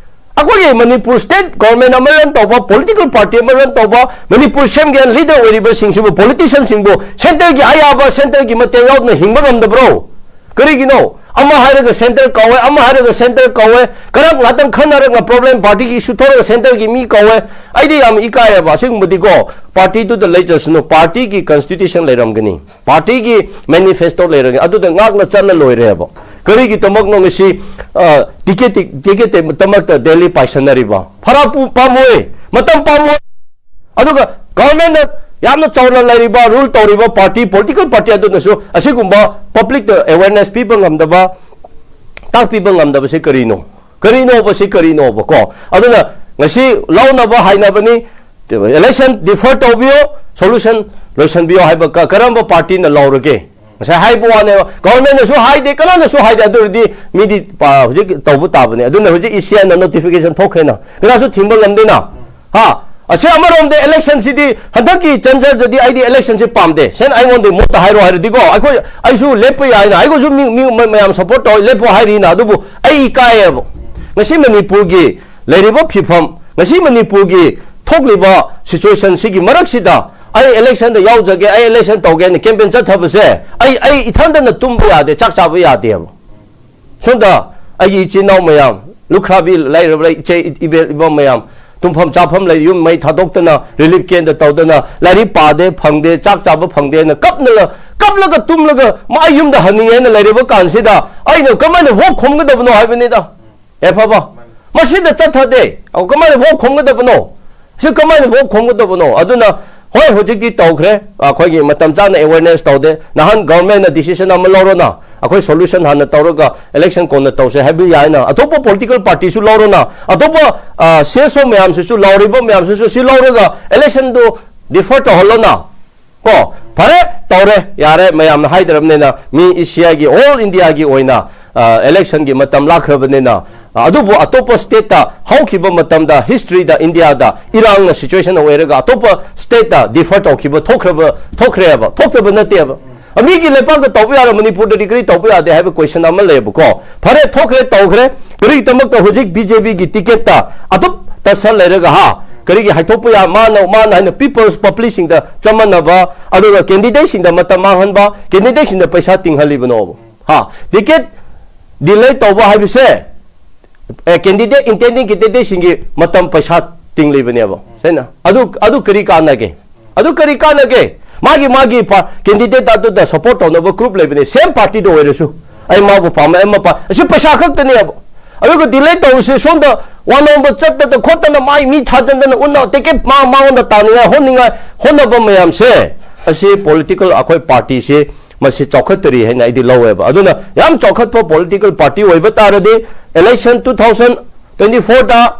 ꯑꯩꯈꯣꯏꯒꯤ ꯃꯅꯤꯄꯨꯔ ꯁ꯭ꯇꯦꯠ ꯒꯣꯔꯃꯦꯟ ꯑꯃ ꯔꯟ ꯇꯧꯕ, ꯄꯣꯂꯤꯇꯤꯀꯦꯜ ꯄꯥꯔꯇꯤ ꯑꯃ ꯔꯟ ꯇꯧꯕ, ꯃꯅꯤꯄꯨꯔ ꯁꯦꯝꯒꯦ ꯂꯤꯗꯔ ꯑꯣꯏꯔꯤꯕꯁꯤꯡꯁꯤꯕꯨ, ꯄꯣꯂꯤꯇꯤꯁꯤꯌꯟꯁꯤꯡꯕꯨ ꯁꯦꯟꯇꯔꯒꯤ ꯑꯌꯥꯕ, ꯁꯦꯟꯇꯔꯒꯤ ꯃꯇꯦꯡ ꯌꯥꯎꯗꯅ ꯍꯤꯡꯕ ꯉꯝꯗꯕ꯭ꯔꯣ? ꯀꯔꯤꯒꯤꯅꯣ? ꯑꯃ ꯍꯥꯏꯔꯒ ꯁꯦꯟꯇꯔ ꯀꯧꯋꯦ, ꯑꯃ ꯍꯥꯏꯔꯒ ꯁꯦꯟꯇꯔ ꯀꯧꯋꯦ, ꯀꯔꯝ ꯉꯥꯛꯇꯪ ꯈꯟꯅꯔꯒ ꯄ꯭ꯔꯣꯕ꯭ꯂꯦꯝ ꯄꯥꯔꯇꯤꯒꯤ ꯏꯁꯨ ꯊꯣꯛꯂꯒ ꯁꯦꯟꯇꯔꯒꯤ ꯃꯤ ꯀꯧꯋꯦ꯫ ꯑꯩꯗꯤ ꯌꯥꯝ ꯏꯀꯥꯏꯌꯦꯕ ꯑꯁꯤꯒꯨꯝꯕꯗꯤꯀꯣ꯫ ꯄꯥꯔꯇꯤꯗꯨꯗ ꯂꯩꯖꯁꯅꯨ, ꯄꯥꯔꯇꯤꯒꯤ ꯀꯟꯁꯇꯤꯇ꯭ꯌꯨꯁꯟ ꯂꯩꯔꯝꯒꯅꯤ, ꯄꯥꯔꯇꯤꯒꯤ ꯃꯦꯅꯤꯐꯦꯁꯇꯣ ꯂꯩꯔꯒꯅꯤ, ꯑꯗꯨꯗ ꯉꯥꯛꯅ ꯆꯠꯂ ꯂꯣꯏꯔꯦꯕ꯫ ꯀꯔꯤꯒꯤꯗꯃꯛꯅꯣ ꯉꯁꯤ ꯇꯤꯀꯦꯠ ꯇꯤꯀꯦꯠꯇꯃꯛꯇ ꯗꯦꯜꯂꯤ ꯄꯥꯏꯁꯟꯅꯔꯤꯕ? ꯐꯔꯥ ꯄꯥꯝꯃꯣꯏ, ꯃꯇꯝ ꯄꯥꯝꯃꯣꯏ꯫ ꯑꯗꯨꯒ ꯒꯚꯔꯟꯃꯦꯟꯠꯅ ꯌꯥꯝꯅ ꯆꯥꯎꯅ ꯂꯩꯔꯤꯕ, ꯔꯨꯜ ꯇꯧꯔꯤꯕ ꯄꯥꯔꯇꯤ, ꯄꯣꯂꯤꯇꯤꯀꯦꯜ ꯄꯥꯔꯇꯤ ꯑꯗꯨꯅꯁꯨ ꯑꯁꯤꯒꯨꯝꯕ ꯄꯕ꯭ꯂꯤꯛꯇ ꯑꯦꯋꯦꯔꯅꯦꯁ ꯄꯤꯕ ꯉꯝꯗꯕ, ꯇꯥꯛꯄꯤꯕ ꯉꯝꯗꯕꯁꯤ ꯀꯔꯤꯅꯣ? ꯀꯔꯤꯅꯣꯕ ꯁꯤ ꯀꯔꯤꯅꯣꯕ ꯀꯣ? ꯑꯗꯨꯅ ꯉꯁꯤ ꯂꯧꯅꯕ ꯍꯥꯏꯅꯕꯅꯤ, ꯏꯂꯦꯛꯁꯟ ꯗꯤꯐꯔ ꯇꯧꯕꯤꯌꯣ, ꯁꯣꯂꯨꯁꯟ ꯂꯣꯏꯁꯟꯕꯤꯌꯣ ꯍꯥꯏꯕ ꯀ-, ꯀꯔꯝꯕ ꯄꯥꯔꯇꯤꯅ ꯂꯧꯔꯒꯦ? ꯉꯁꯥꯏ ꯍꯥꯏꯕ ꯋꯥꯅꯦꯕ, ꯒꯚꯔꯟꯃꯦꯟꯠꯅꯁꯨ ꯍꯥꯏꯗꯦ, ꯀꯅꯥꯅꯁꯨ ꯍꯥꯏꯗꯦ, ꯑꯗꯨ ꯑꯣꯏꯔꯗꯤ ꯃꯤꯗꯤ ꯄꯥ-, ꯍꯧꯖꯤꯛ ꯇꯧꯕ ꯇꯥꯕꯅꯦ꯫ ꯑꯗꯨꯅ ꯍꯧꯖꯤꯛ ꯏ ꯁꯤ ꯑꯥꯏꯅ ꯅꯣꯇꯤꯐꯤꯀꯦꯁꯟ ꯊꯣꯛꯈ꯭ꯔꯦꯅ, ꯀꯅꯥꯁꯨ ꯊꯤꯡꯕ ꯉꯝꯗꯦꯅ꯫ ꯍꯥ? ꯑꯁꯤ ꯑꯃꯔꯣꯝꯗ ꯏꯂꯦꯛꯁꯟꯁꯤꯗꯤ ꯍꯟꯗꯛꯀꯤ ꯆꯟꯖꯔꯗꯗꯤ ꯑꯩꯗꯤ ꯏꯂꯦꯛꯁꯟꯁꯤ ꯄꯥꯝꯗꯦ꯫ ꯁꯦꯡꯅ ꯑꯩꯉꯣꯟꯗ ꯃꯣꯠꯇ ꯍꯥꯏꯔꯣ ꯍꯥꯏꯔꯗꯤꯀꯣ, ꯑꯩꯈꯣꯏ, ꯑꯩꯁꯨ ꯂꯦꯞꯄ ꯌꯥꯏꯅ, ꯑꯩꯈꯣꯏꯁꯨ ꯃꯤ, ꯃꯤ ꯃ-, ꯃꯌꯥꯝ ꯁꯄꯣꯔꯠ ꯇꯧꯔ ꯂꯦꯞꯄꯣ ꯍꯥꯏꯔꯤꯅ, ꯑꯗꯨꯕꯨ ꯑꯩ ꯏꯀꯥꯏꯌꯦꯕ꯫ ꯉꯁꯤ ꯃꯅꯤꯄꯨꯔꯒꯤ ꯂꯩꯔꯤꯕ ꯐꯤꯕꯝ, ꯉꯁꯤ ꯃꯅꯤꯄꯨꯔꯒꯤ ꯊꯣꯛꯂꯤꯕ ꯁꯤꯆꯨꯋꯦꯁꯟꯁꯤꯒꯤ ꯃꯔꯛꯁꯤꯗ ꯑꯩ ꯏꯂꯦꯛꯁꯟꯗ ꯌꯥꯎꯖꯒꯦ, ꯑꯩ ꯏꯂꯦꯛꯁꯟ ꯇꯧꯒꯦ ꯍꯥꯏꯅ ꯀꯦꯝꯄꯦꯟ ꯆꯠꯊꯕꯁꯦ ꯑꯩ, ꯑꯩ ꯏꯊꯟꯗꯅ ꯇꯨꯝꯕ ꯌꯥꯗꯦ, ꯆꯥꯛ ꯆꯥꯕ ꯌꯥꯗꯦꯕ꯫ ꯁꯣꯝꯗ ꯑꯩꯒꯤ ꯏꯆꯤꯟ ꯏꯅꯥꯎ ꯃꯌꯥꯝ, ꯂꯨꯈ꯭ꯔꯥꯕꯤ ꯂꯩꯔꯕ ꯏꯆꯦ ꯏꯕꯦꯜ ꯏꯕ ꯃꯌꯥꯝ, ꯇꯨꯝꯐꯝ ꯆꯥꯐꯝ ꯂꯩ, ꯌꯨꯝ ꯃꯩ ꯊꯥꯗꯣꯛꯇꯅ, ꯔꯤꯂꯤꯐ ꯀꯦꯝꯗ ꯇꯧꯗꯅ, ꯂꯥꯏꯔꯤꯛ ꯄꯥꯗꯦ, ꯐꯪꯗꯦ, ꯆꯥꯛ ꯆꯥꯕ ꯐꯪꯗꯦꯅ ꯀꯞꯅꯒ, ꯀꯞꯂꯒ ꯇꯨꯝꯂꯒ ꯃꯥ ꯌꯨꯝꯗ ꯍꯟꯅꯤꯡꯉꯦꯅ ꯂꯩꯔꯤꯕ ꯀꯥꯟꯁꯤꯗ ꯑꯩꯅ ꯀꯃꯥꯏꯅ ꯍꯣꯞ ꯈꯣꯝꯒꯗꯕꯅꯣ ꯍꯥꯏꯕꯅꯤꯗ꯫ ꯑꯦ ꯐꯕ, ꯃꯁꯤꯗ ꯆꯠꯊꯗꯦ, ꯑꯧ, ꯀꯃꯥꯏꯅ ꯍꯣꯞ ꯈꯣꯝꯒꯗꯕꯅꯣ? ꯁꯤ ꯀꯃꯥꯏꯅ ꯍꯣꯞ ꯈꯣꯝꯒꯗꯕꯅꯣ? ꯑꯗꯨꯅ ꯍꯣꯏ, ꯍꯧꯖꯤꯛꯇꯤ ꯇꯧꯈ꯭ꯔꯦ, ꯑꯩꯈꯣꯏꯒꯤ ꯃꯇꯝ ꯆꯥꯅ ꯑꯦꯋꯦꯔꯅꯦꯁ ꯇꯧꯗꯦ꯫ ꯅꯍꯥꯟ ꯒꯚꯔꯟꯃꯦꯟꯠꯅ ꯗꯤꯁꯤꯖꯟ ꯑꯃ ꯂꯧꯔꯣꯅ, ꯑꯩꯈꯣꯏ ꯁꯣꯂꯨꯁꯟ ꯍꯥꯟꯅ ꯇꯧꯔꯒ ꯏꯂꯦꯛꯁꯟ ꯀꯣꯟꯅ ꯇꯧꯁꯦ ꯍꯥꯏꯕ ꯌꯥꯏꯅ, ꯑꯇꯣꯞꯄ ꯄꯣꯂꯤꯇꯤꯀꯦꯜ ꯄꯥꯔꯇꯤꯁꯨ ꯂꯧꯔꯣꯅ, ꯑꯇꯣꯞꯄ, ꯑ, ꯁꯤ ꯑꯦꯁ ꯑꯣ ꯃꯌꯥꯝꯁꯤꯁꯨ, ꯂꯧꯔꯤꯕ ꯃꯌꯥꯝꯁꯤꯁꯨ ꯁꯤ ꯂꯧꯔꯒ ꯏꯂꯦꯛꯁꯟꯗꯨ ꯗꯤꯐꯔ ꯇꯧꯍꯜꯂꯣꯅ꯫ ꯀꯣ, ꯐꯔꯦ, ꯇꯧꯔꯦ, ꯌꯥꯔꯦ, ꯃꯌꯥꯝꯅ ꯍꯥꯏꯗ꯭ꯔꯕꯅꯤꯅ ꯃꯤ ꯏ ꯁꯤ ꯑꯥꯏꯒꯤ, ꯑꯣꯜ ꯏꯟꯗꯤꯌꯥꯒꯤ ꯑꯣꯏꯅ, ꯑ, ꯏꯂꯦꯛꯁꯟꯒꯤ ꯃꯇꯝ ꯂꯥꯛꯈ꯭ꯔꯕꯅꯤꯅ, ꯑ, ꯑꯗꯨꯕꯨ ꯑꯇꯣꯞꯄ ꯁ꯭ꯇꯦꯠꯇ ꯍꯧꯈꯤꯕ ꯃꯇꯝꯗ ꯍꯤꯁꯇ꯭ꯔꯤꯗ ꯏꯟꯗꯤꯌꯥꯗ ꯏꯔꯥꯡꯅ ꯁꯤꯆꯨꯋꯦꯁꯟ ꯑꯣꯏꯔꯒ ꯑꯇꯣꯞꯄ ꯁ꯭ꯇꯦꯠꯇ ꯗꯤꯐꯔ ꯇꯧꯈꯤꯕ ꯊꯣꯛꯈ꯭ꯔꯕ, ꯊꯣꯛꯈ꯭ꯔꯦꯕ, ꯊꯣꯛꯇꯕ ꯅꯠꯇꯦꯕ꯫ ꯑ, ꯃꯤꯒꯤ ꯂꯩꯄꯥꯛꯇ ꯇꯧꯕ ꯌꯥꯔ ꯃꯅꯤꯄꯨꯔꯗꯗꯤ ꯀꯔꯤ ꯇꯧꯕ ꯌꯥꯗꯦ ꯍꯥꯏꯕ ꯀꯣꯏꯁꯟ ꯑꯃ ꯂꯩꯌꯦꯕꯀꯣ꯫ ꯐꯔꯦ, ꯊꯣꯛꯈ꯭ꯔꯦ, ꯇꯧꯈ꯭ꯔꯦ, ꯀꯔꯤꯒꯤꯗꯃꯛꯇ ꯍꯧꯖꯤꯛ ꯕꯤ ꯖꯦ ꯄꯤꯒꯤ ꯇꯤꯀꯦꯠꯇ ꯑꯗꯨꯝ ꯇꯠꯁꯜ ꯂꯩꯔꯒ, ꯍꯥ, ꯀꯔꯤꯒꯤ ꯍꯥꯏꯊꯣꯛꯄ ꯌꯥ-, ꯃꯥꯅ, ꯃꯥꯅ ꯍꯥꯏꯅ ꯄꯤꯄꯜꯁ ꯄꯕ꯭ꯂꯤꯛꯁꯤꯡꯗ ꯆꯃꯝꯅꯕ, ꯑꯗꯨꯒ ꯀꯦꯟꯗꯤꯗꯦꯠꯁꯤꯡꯗ ꯃꯇꯝ ꯃꯥꯡꯍꯟꯕ, ꯀꯦꯟꯗꯤꯗꯦꯠꯁꯤꯡꯗ ꯄꯩꯁꯥ ꯇꯤꯡꯍꯜꯂꯤꯕꯅꯣꯕ? ꯍꯥ, ꯇꯤꯀꯦꯠ Delay ꯇꯧꯕ ꯍꯥꯏꯕꯁꯦ, ꯑꯦ, candidate, intending candidateꯁꯤꯡꯒꯤ ꯃꯇꯝ, ꯄꯩꯁꯥ ꯇꯤꯡꯂꯤꯕꯅꯦꯕ꯫ ꯁꯦꯡꯅ꯫ ꯑꯗꯨ, ꯑꯗꯨ ꯀꯔꯤ ꯀꯥꯟꯅꯒꯦ? ꯑꯗꯨ ꯀꯔꯤ ꯀꯥꯟꯅꯒꯦ? ꯃꯥꯒꯤ, ꯃꯥꯒꯤ ꯄꯥ-, candidate ꯑꯗꯨꯗ support ꯇꯧꯅꯕ group ꯂꯩꯕꯅꯦ, same partyꯗ ꯑꯣꯏꯔꯁꯨ꯫ ꯑꯩ ꯃꯥꯕꯨ ꯄꯥꯝꯃꯦ, ꯑꯩ ꯃꯥ ꯄꯥꯝ-, ꯑꯁꯤ ꯄꯩꯁꯥ ꯈꯛꯇꯅꯦꯕ꯫ ꯑꯗꯨꯒ delay ꯇꯧꯕꯁꯦ, ꯁꯣꯝꯗ ꯋꯥꯅꯣꯝꯕ ꯆꯠꯇꯅ ꯈꯣꯠꯇꯅ, ꯃꯥꯏ ꯃꯤ ꯊꯥꯖꯟꯗꯅ, ꯎꯟꯅ ticket ꯃꯥ, ꯃꯉꯣꯟꯗ ꯇꯥꯅꯤꯡꯉꯥꯏ ꯍꯣꯠꯅꯤꯡꯉꯥꯏ ꯍꯣꯠꯅꯕ ꯃꯌꯥꯝꯁꯦ, ꯑꯁꯤ political ꯑꯩꯈꯣꯏ partyꯁꯦ ꯃꯁꯤ ꯆꯥꯎꯈꯠꯇꯔꯤ ꯍꯥꯏꯅ ꯑꯩꯗꯤ ꯂꯧꯋꯦꯕ꯫ ꯑꯗꯨꯅ ꯌꯥꯝ ꯆꯥꯎꯈꯠꯄ political party ꯑꯣꯏꯕ ꯇꯥꯔꯗꯤ, election two thousand twenty fourꯗ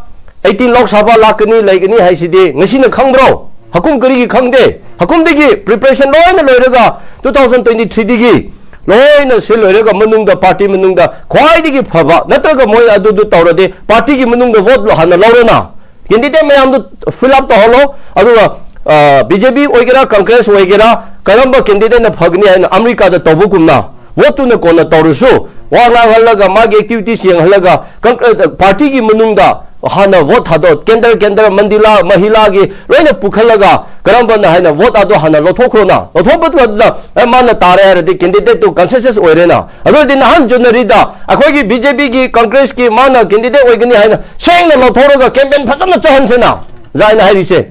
eighteen Lok Sabha ꯂꯥꯛꯀꯅꯤ, ꯂꯩꯒꯅꯤ ꯍꯥꯏꯁꯤꯗꯤ ꯉꯁꯤꯅ ꯈꯪꯕ꯭ꯔꯣ? ꯍꯀꯨꯝ ꯀꯔꯤꯒꯤ ꯈꯪꯗꯦ? ꯍꯀꯨꯝꯗꯒꯤ preparation ꯂꯣꯏꯅ ꯂꯣꯏꯔꯒ, two thousand twenty threeꯗꯒꯤ ꯂꯣꯏꯅ ꯁꯤ ꯂꯣꯏꯔꯒ, ꯃꯅꯨꯡꯗ, party ꯃꯅꯨꯡꯗ ꯈ꯭ꯋꯥꯏꯗꯒꯤ ꯐꯕ, ꯅꯠꯇ꯭ꯔꯒ ꯃꯣꯏ ꯑꯗꯨꯗꯨ ꯇꯧꯔꯗꯤ partyꯒꯤ ꯃꯅꯨꯡꯗ vote ꯍꯥꯟꯅ ꯂꯧꯔꯣꯅ꯫ Candidate ꯃꯌꯥꯝꯗꯨ fill up ꯇꯧꯍꯜꯂꯣ꯫ ꯑꯗꯨꯒ, ꯑ, BJP ꯑꯣꯏꯒꯦꯔꯥ, Congress ꯑꯣꯏꯒꯦꯔꯥ, ꯀꯔꯝꯕ candidateꯅ ꯐꯒꯅꯤ ꯍꯥꯏꯅ ꯑꯃꯦꯔꯤꯀꯥꯗ ꯇꯧꯕꯒꯨꯝꯅ, voteꯇꯨꯅ ꯀꯣꯟꯅ ꯇꯧꯔꯁꯨ, ꯋꯥ ꯉꯥꯡꯍꯜꯂꯒ, ꯃꯥꯒꯤ activities ꯌꯦꯡꯍꯜꯂꯒ, ꯀꯪ-, ꯑ, partyꯒꯤ ꯃꯅꯨꯡꯗ ꯍꯥꯟꯅ vote ꯊꯥꯗꯣ, ꯀꯦꯟꯗ꯭ꯔ, ꯀꯦꯟꯗ꯭ꯔ, ꯃꯟꯗꯤꯂꯥ, ꯃꯍꯤꯂꯥꯒꯤ ꯂꯣꯏꯅ ꯄꯨꯈꯠꯂꯒ, ꯀꯔꯝꯕꯅ ꯍꯥꯏꯅ vote ꯑꯗꯣ ꯍꯥꯟꯅ ꯂꯧꯊꯣꯛꯈ꯭ꯔꯣꯅ꯫ ꯂꯧꯊꯣꯛꯄꯗꯨꯗ, ꯑꯦ, ꯃꯥꯅ ꯇꯥꯔꯦ ꯍꯥꯏꯔꯗꯤ candidateꯇꯨ consensus ꯑꯣꯏꯔꯦꯅ꯫ ꯑꯗꯨ ꯑꯣꯏꯔꯗꯤ ꯅꯍꯥꯟ Januaryꯗ ꯑꯩꯈꯣꯏꯒꯤ BJPꯒꯤ, Congressꯀꯤ ꯃꯥꯅ candidate ꯑꯣꯏꯒꯅꯤ ꯍꯥꯏꯅ ꯁꯦꯡꯅ ꯂꯧꯊꯣꯛꯂꯒ campaign ꯐꯖꯅ ꯆꯠꯍꯟꯁꯦꯅ꯫ ꯑꯣꯖꯥ, ꯑꯩꯅ ꯍꯥꯏꯔꯤꯁꯦ,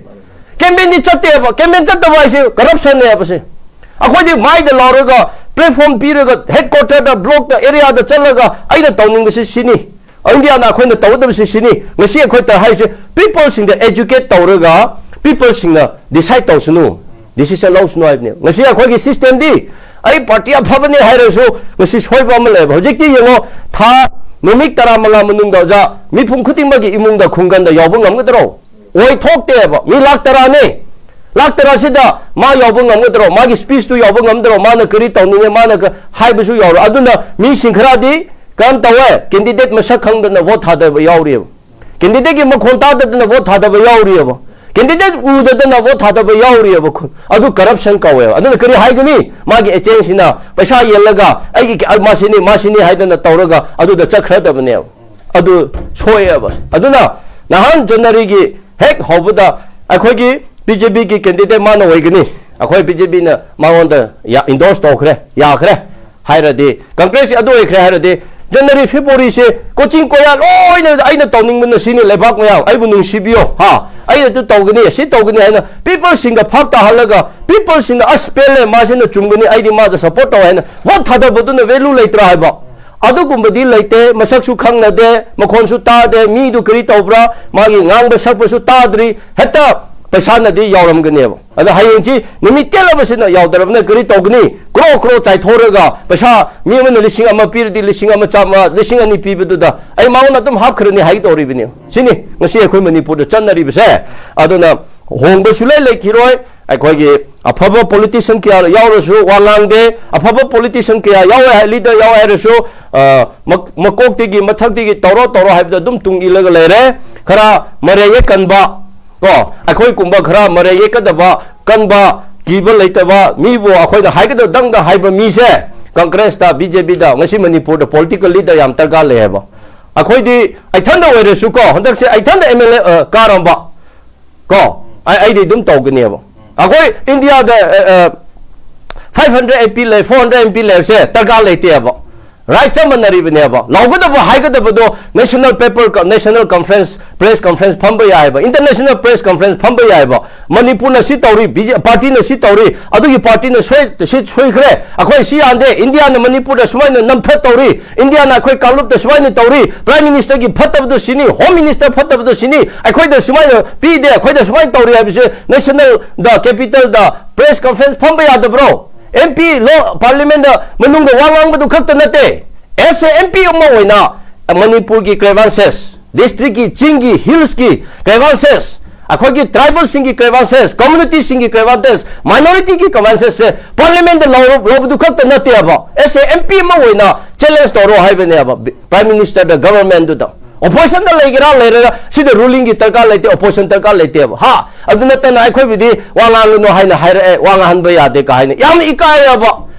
campaignꯗꯤ ꯆꯠꯇꯦꯕ꯫ Campaign ꯆꯠꯇꯕ ꯍꯥꯏꯁꯦ corruptionꯅꯦꯕꯁꯦ꯫ ꯑꯩꯈꯣꯏꯗꯤ ꯃꯥꯏꯗ ꯂꯥꯎꯔꯒ, platform ꯄꯤꯔꯒ, headquarterꯗ, blockꯇ, areaꯗ ꯆꯠꯂꯒ ꯑꯩꯅ ꯇꯧꯅꯤꯡꯕꯁꯤ ꯁꯤꯅꯤ, Indiaꯅ ꯑꯩꯈꯣꯏꯅ ꯇꯧꯒꯗꯕꯁꯤ ꯁꯤꯅꯤ꯫ ꯉꯁꯤ ꯑꯩꯈꯣꯏ ꯇ-, ꯍꯥꯏꯁꯦ, peopleꯁꯤꯡꯗ educate ꯇꯧꯔꯒ, peopleꯁꯤꯡꯅ decide ꯇꯧꯁꯅꯨ, decision ꯂꯧꯁꯅꯨ ꯍꯥꯏꯕꯅꯦ꯫ ꯉꯁꯤ ꯑꯩꯈꯣꯏꯒꯤ systemꯗꯤ, ꯑꯩ party ꯑꯐꯕꯅꯤ ꯍꯥꯏꯔꯁꯨ, ꯉꯁꯤ ꯁꯣꯏꯕ ꯑꯃ ꯂꯩꯌꯦꯕ꯫ ꯍꯧꯖꯤꯛꯇꯤ ꯌꯦꯡꯉꯣ, ꯊꯥ, ꯅꯨꯃꯤꯠ ꯇꯔꯥꯃꯉꯥ ꯃꯅꯨꯡꯗ, ꯑꯣꯖꯥ, ꯃꯤꯄꯨꯝ ꯈꯨꯗꯤꯡꯃꯛꯀꯤ ꯏꯃꯨꯡꯗ ꯈꯨꯡꯒꯪꯗ ꯌꯥꯎꯕ ꯉꯝꯒꯗ꯭ꯔꯣ? ꯑꯣꯏꯊꯣꯛꯇꯦꯕ꯫ ꯃꯤ ꯂꯥꯛ ꯇꯔꯥꯅꯦ꯫ ꯂꯥꯛ ꯇꯔꯥꯁꯤꯗ ꯃꯥ ꯌꯥꯎꯕ ꯉꯝꯒꯗ꯭ꯔꯣ? ꯃꯥꯒꯤ speechꯇꯨ ꯌꯥꯎꯕ ꯉꯝꯗ꯭ꯔꯣ? ꯃꯥꯅ ꯀꯔꯤ ꯇꯧꯅꯤꯡꯉꯦ, ꯃꯥꯅ ꯀ-, ꯍꯥꯏꯕꯁꯨ ꯌꯥꯎꯔꯣꯏ꯫ ꯑꯗꯨꯅ ꯃꯤꯁꯤꯡ ꯈꯔꯗꯤ ꯀꯔꯝ ꯇꯧꯋꯦ? Candidate ꯃꯁꯛ ꯈꯪꯗꯅ vote ꯊꯥꯗꯕ ꯌꯥꯎꯔꯤꯑꯕ꯫ Candidateꯀꯤ ꯃꯈꯣꯟ ꯇꯥꯗꯗꯅ vote ꯊꯥꯗꯕ ꯌꯥꯎꯔꯤꯑꯕ꯫ Candidate ꯎꯗꯗꯅ vote ꯊꯥꯗꯕ ꯌꯥꯎꯔꯤꯑꯕ꯫ ꯈꯨ-, ꯑꯗꯨ corruption ꯀꯧꯋꯦꯕ꯫ ꯑꯗꯨꯅ ꯀꯔꯤ ꯍꯥꯏꯒꯅꯤ? ꯃꯥꯒꯤ agentꯁꯤꯅ ꯄꯩꯁꯥ ꯌꯦꯜꯂꯒ, "ꯑꯩꯒꯤ ꯀ-, ꯃꯥꯁꯤꯅꯤ, ꯃꯥꯁꯤꯅꯤ" ꯍꯥꯏꯗꯅ ꯇꯧꯔꯒ ꯑꯗꯨꯗ ꯆꯠꯈ꯭ꯔꯗꯕꯅꯦꯕ꯫ ꯑꯗꯨ ꯁꯣꯏꯑꯦꯕ꯫ ꯑꯗꯨꯅ ꯅꯍꯥꯟ Januaryꯒꯤ ꯍꯦꯛ ꯍꯧꯕꯗ ꯑꯩꯈꯣꯏꯒꯤ BJPꯒꯤ candidate ꯃꯥꯅ ꯑꯣꯏꯒꯅꯤ, ꯑꯩꯈꯣꯏ BJPꯅ ꯃꯉꯣꯟꯗ ꯌꯥ-, endorse ꯇꯧꯈ꯭ꯔꯦ, ꯌꯥꯈ꯭ꯔꯦ ꯍꯥꯏꯔꯗꯤ, Congressꯀꯤ ꯑꯗꯨ ꯑꯣꯏꯈ꯭ꯔꯦ ꯍꯥꯏꯔꯗꯤ, January, February ꯁꯦ ꯀꯣꯆꯤꯡ ꯀꯣꯌꯥ ꯂꯣꯏꯅ ꯑꯩꯅ ꯇꯧꯅꯤꯡꯕꯅ ꯁꯤꯅꯤ, ꯂꯩꯕꯥꯛ ꯃꯌꯥꯝ ꯑꯩꯕꯨ ꯅꯨꯡꯁꯤꯕꯤꯌꯣ, ꯍꯥ, ꯑꯩꯅ ꯑꯗꯨ ꯇꯧꯒꯅꯤ, ꯁꯤ ꯇꯧꯒꯅꯤ ꯍꯥꯏꯅ peopleꯁꯤꯡꯒ ꯚꯥꯞ ꯇꯥꯍꯜꯂꯒ, peopleꯁꯤꯡꯅ "ꯑꯁ, ꯄꯦꯜꯂꯦ, ꯃꯥꯁꯤꯅ ꯆꯨꯝꯒꯅꯤ, ꯑꯩꯗꯤ ꯃꯥꯗ support ꯇꯧ" ꯍꯥꯏꯅ vote ꯊꯥꯗꯕꯗꯨꯅ value ꯂꯩꯇ꯭ꯔꯥ ꯍꯥꯏꯕ? ꯑꯗꯨꯒꯨꯝꯕꯗꯤ ꯂꯩꯇꯦ꯫ ꯃꯁꯛꯁꯨ ꯈꯪꯅꯗꯦ, ꯃꯈꯣꯟꯁꯨ ꯇꯥꯗꯦ, ꯃꯤꯗꯨ ꯀꯔꯤ ꯇꯧꯕ꯭ꯔꯥ, ꯃꯥꯒꯤ ꯉꯥꯡꯕ ꯁꯛꯄꯁꯨ ꯇꯥꯗ꯭ꯔꯤ, ꯍꯦꯛꯇ ꯄꯩꯁꯥꯅꯗꯤ ꯌꯥꯎꯔꯝꯒꯅꯦꯕ꯫ ꯑꯗꯣ ꯍꯌꯦꯡꯁꯤ ꯅꯨꯃꯤꯠ ꯇꯦꯜꯂꯕꯁꯤꯅ ꯌꯥꯎꯗ꯭ꯔꯕꯅ ꯀꯔꯤ ꯇꯧꯒꯅꯤ? ꯀ꯭ꯔꯣ ꯀ꯭ꯔꯣ ꯆꯥꯏꯊꯣꯛꯔꯒ ꯄꯩꯁꯥ ꯃꯤ ꯑꯃꯅ ꯂꯤꯁꯤꯡ ꯑꯃ ꯄꯤꯔꯗꯤ ꯂꯤꯁꯤꯡ ꯑꯃ ꯆꯥꯝꯃ, ꯂꯤꯁꯤꯡ ꯑꯅꯤ ꯄꯤꯕꯗꯨꯗ ꯑꯩ ꯃꯉꯣꯟꯗ ꯑꯗꯨꯝ ꯍꯥꯞꯈ꯭ꯔꯅꯤ ꯍꯥꯏꯒꯗꯧꯔꯤꯕꯅꯤ꯫ ꯁꯤꯅꯤ ꯉꯁꯤ ꯑꯩꯈꯣꯏ ꯃꯅꯤꯄꯨꯔꯗ ꯆꯠꯅꯔꯤꯕꯁꯦ꯫ ꯑꯗꯨꯅ ꯍꯣꯡꯕ ꯁꯨꯡꯂꯩ ꯂꯩꯈꯤꯔꯣꯏ꯫ ꯑꯩꯈꯣꯏꯒꯤ ꯑꯐꯕ politician ꯀꯌꯥ ꯌꯥꯎꯔꯁꯨ ꯋꯥ ꯉꯥꯡꯗꯦ, ꯑꯐꯕ politician ꯀꯌꯥ ꯌꯥꯎꯋꯦ ꯍꯥꯏ, leader ꯌꯥꯎꯋꯦ ꯍꯥꯏꯔꯁꯨ, ꯑ, ꯃꯛ-, ꯃꯀꯣꯛꯇꯒꯤ ꯃꯊꯛꯇꯒꯤ ꯇꯧꯔꯣ ꯇꯧꯔꯣ ꯍꯥꯏꯕꯗ ꯑꯗꯨꯝ ꯇꯨꯡ ꯏꯜꯂꯒ ꯂꯩꯔꯦ꯫ ꯈꯔ ꯃꯔꯩ ꯌꯦꯠꯀꯟꯕ, ꯀꯣ, ꯑꯩꯈꯣꯏꯒꯨꯝꯕ ꯈꯔ ꯃꯔꯩ ꯌꯦꯠꯀꯗꯕ, ꯀꯟꯕ, ꯀꯤꯕ ꯂꯩꯇꯕ, ꯃꯤꯕꯨ ꯑꯩꯈꯣꯏꯅ ꯍꯥꯏꯒꯗꯕꯗꯪꯗ ꯍꯥꯏꯕ ꯃꯤꯁꯦ Congressꯇ, BJPꯗ ꯉꯁꯤ ꯃꯅꯤꯄꯨꯔꯗ political leader ꯌꯥꯝ ꯗꯔꯀꯥꯔ ꯂꯩ ꯍꯥꯏꯕ꯫ ꯑꯩꯈꯣꯏꯗꯤ ꯏꯊꯟꯗ ꯑꯣꯏꯔꯁꯨ ꯀꯣ, ꯍꯟꯗꯛꯁꯦ ꯏꯊꯟꯗ MLA, ꯑ, ꯀꯥꯔꯝꯕ, ꯀꯣ, ꯑꯩ, ꯑꯩꯗꯤ ꯑꯗꯨꯝ ꯇꯧꯒꯅꯦꯕ꯫ ꯑꯩꯈꯣꯏ ꯏꯟꯗꯤꯌꯥꯗ, ꯑ, ꯑ, five hundred MP ꯂꯩ, four hundred MP ꯂꯩꯕꯁꯦ ꯗꯔꯀꯥꯔ ꯂꯩꯇꯦꯕ꯫ Right ꯆꯞ ꯃꯥꯟꯅꯔꯤꯕꯅꯦꯕ꯫ ꯂꯧꯒꯗꯕ ꯍꯥꯏꯒꯗꯕꯗꯣ national paper ꯀ-, national conference, press conference ꯐꯝꯕ ꯌꯥꯏꯕ, international press conference ꯐꯝꯕ ꯌꯥꯏꯕ꯫ ꯃꯅꯤꯄꯨꯔꯅ ꯁꯤ ꯇꯧꯔꯤ, BJ-, partyꯅ ꯁꯤ ꯇꯧꯔꯤ, ꯑꯗꯨꯒꯤ partyꯅ ꯁꯣꯏ-, ꯁꯤ ꯁꯣꯏꯈ꯭ꯔꯦ, ꯑꯩꯈꯣꯏ ꯁꯤ ꯌꯥꯟꯗꯦ, ꯏꯟꯗꯤꯌꯥꯅ ꯃꯅꯤꯄꯨꯔꯗ ꯁꯨꯃꯥꯏꯅ ꯅꯝꯊ ꯇꯧꯔꯤ, ꯏꯟꯗꯤꯌꯥꯅ ꯑꯩꯈꯣꯏ ꯀꯥꯡꯂꯨꯞꯇ ꯁꯨꯃꯥꯏꯅ ꯇꯧꯔꯤ, Prime Ministerꯒꯤ ꯐꯠꯇꯕꯗꯨ ꯁꯤꯅꯤ, Home Minister ꯐꯠꯇꯕꯗꯨ ꯁꯤꯅꯤ, ꯑꯩꯈꯣꯏꯗ ꯁꯨꯃꯥꯏꯅ ꯄꯤꯗꯦ, ꯑꯩꯈꯣꯏꯗ ꯁꯨꯃꯥꯏꯅ ꯇꯧꯔꯤ ꯍꯥꯏꯕꯁꯦ nationalꯗ, capitalꯗ press conference ꯐꯝꯕ ꯌꯥꯗꯕ꯭ꯔꯣ? MP ꯂꯣ, parliamentꯗ ꯃꯅꯨꯡꯗ ꯋꯥ ꯉꯥꯡꯕꯗꯨ ꯈꯛꯇ ꯅꯠꯇꯦ, as a MP ꯑꯃ ꯑꯣꯏꯅ ꯃꯅꯤꯄꯨꯔꯒꯤ grievances, districtꯀꯤ, ꯆꯤꯡꯒꯤ, hillsꯀꯤ grievances, ꯑꯩꯈꯣꯏꯒꯤ tribalꯁꯤꯡꯒꯤ grievances, communityꯁꯤꯡꯒꯤ grievances, minorityꯒꯤ grievancesꯁꯦ parliamentꯗ ꯂꯧꯔ-, ꯂꯧꯕꯗꯨ ꯈꯛꯇ ꯅꯠꯇꯦꯕ, as a MP ꯑꯃ ꯑꯣꯏꯅ challenge ꯇꯧꯔꯣ ꯍꯥꯏꯕꯅꯦꯕ Prime Ministerꯗ, governmentꯗꯨꯗ꯫ Oppositionꯗ ꯂꯩꯒꯦꯔꯥ ꯂꯩꯔꯒ ꯁꯤꯗ rulingꯒꯤ ꯗꯔꯀꯥꯔ ꯂꯩꯇꯦ, opposition ꯗꯔꯀꯥꯔ ꯂꯩꯇꯦꯕ, ꯍꯥ? ꯑꯗꯨ ꯅꯠꯇꯅ ꯑꯩꯈꯣꯏꯕꯨꯗꯤ ꯋꯥ ꯉꯥꯡꯒꯅꯨ ꯍꯥꯏꯅ ꯍꯥꯏꯔꯛꯑꯦ, ꯋꯥ ꯉꯥꯡꯍꯟꯕ ꯌꯥꯗꯦ ꯀꯥ ꯍꯥꯏꯅ ꯌꯥꯝꯅ ꯏꯀꯥꯏꯔꯕ꯫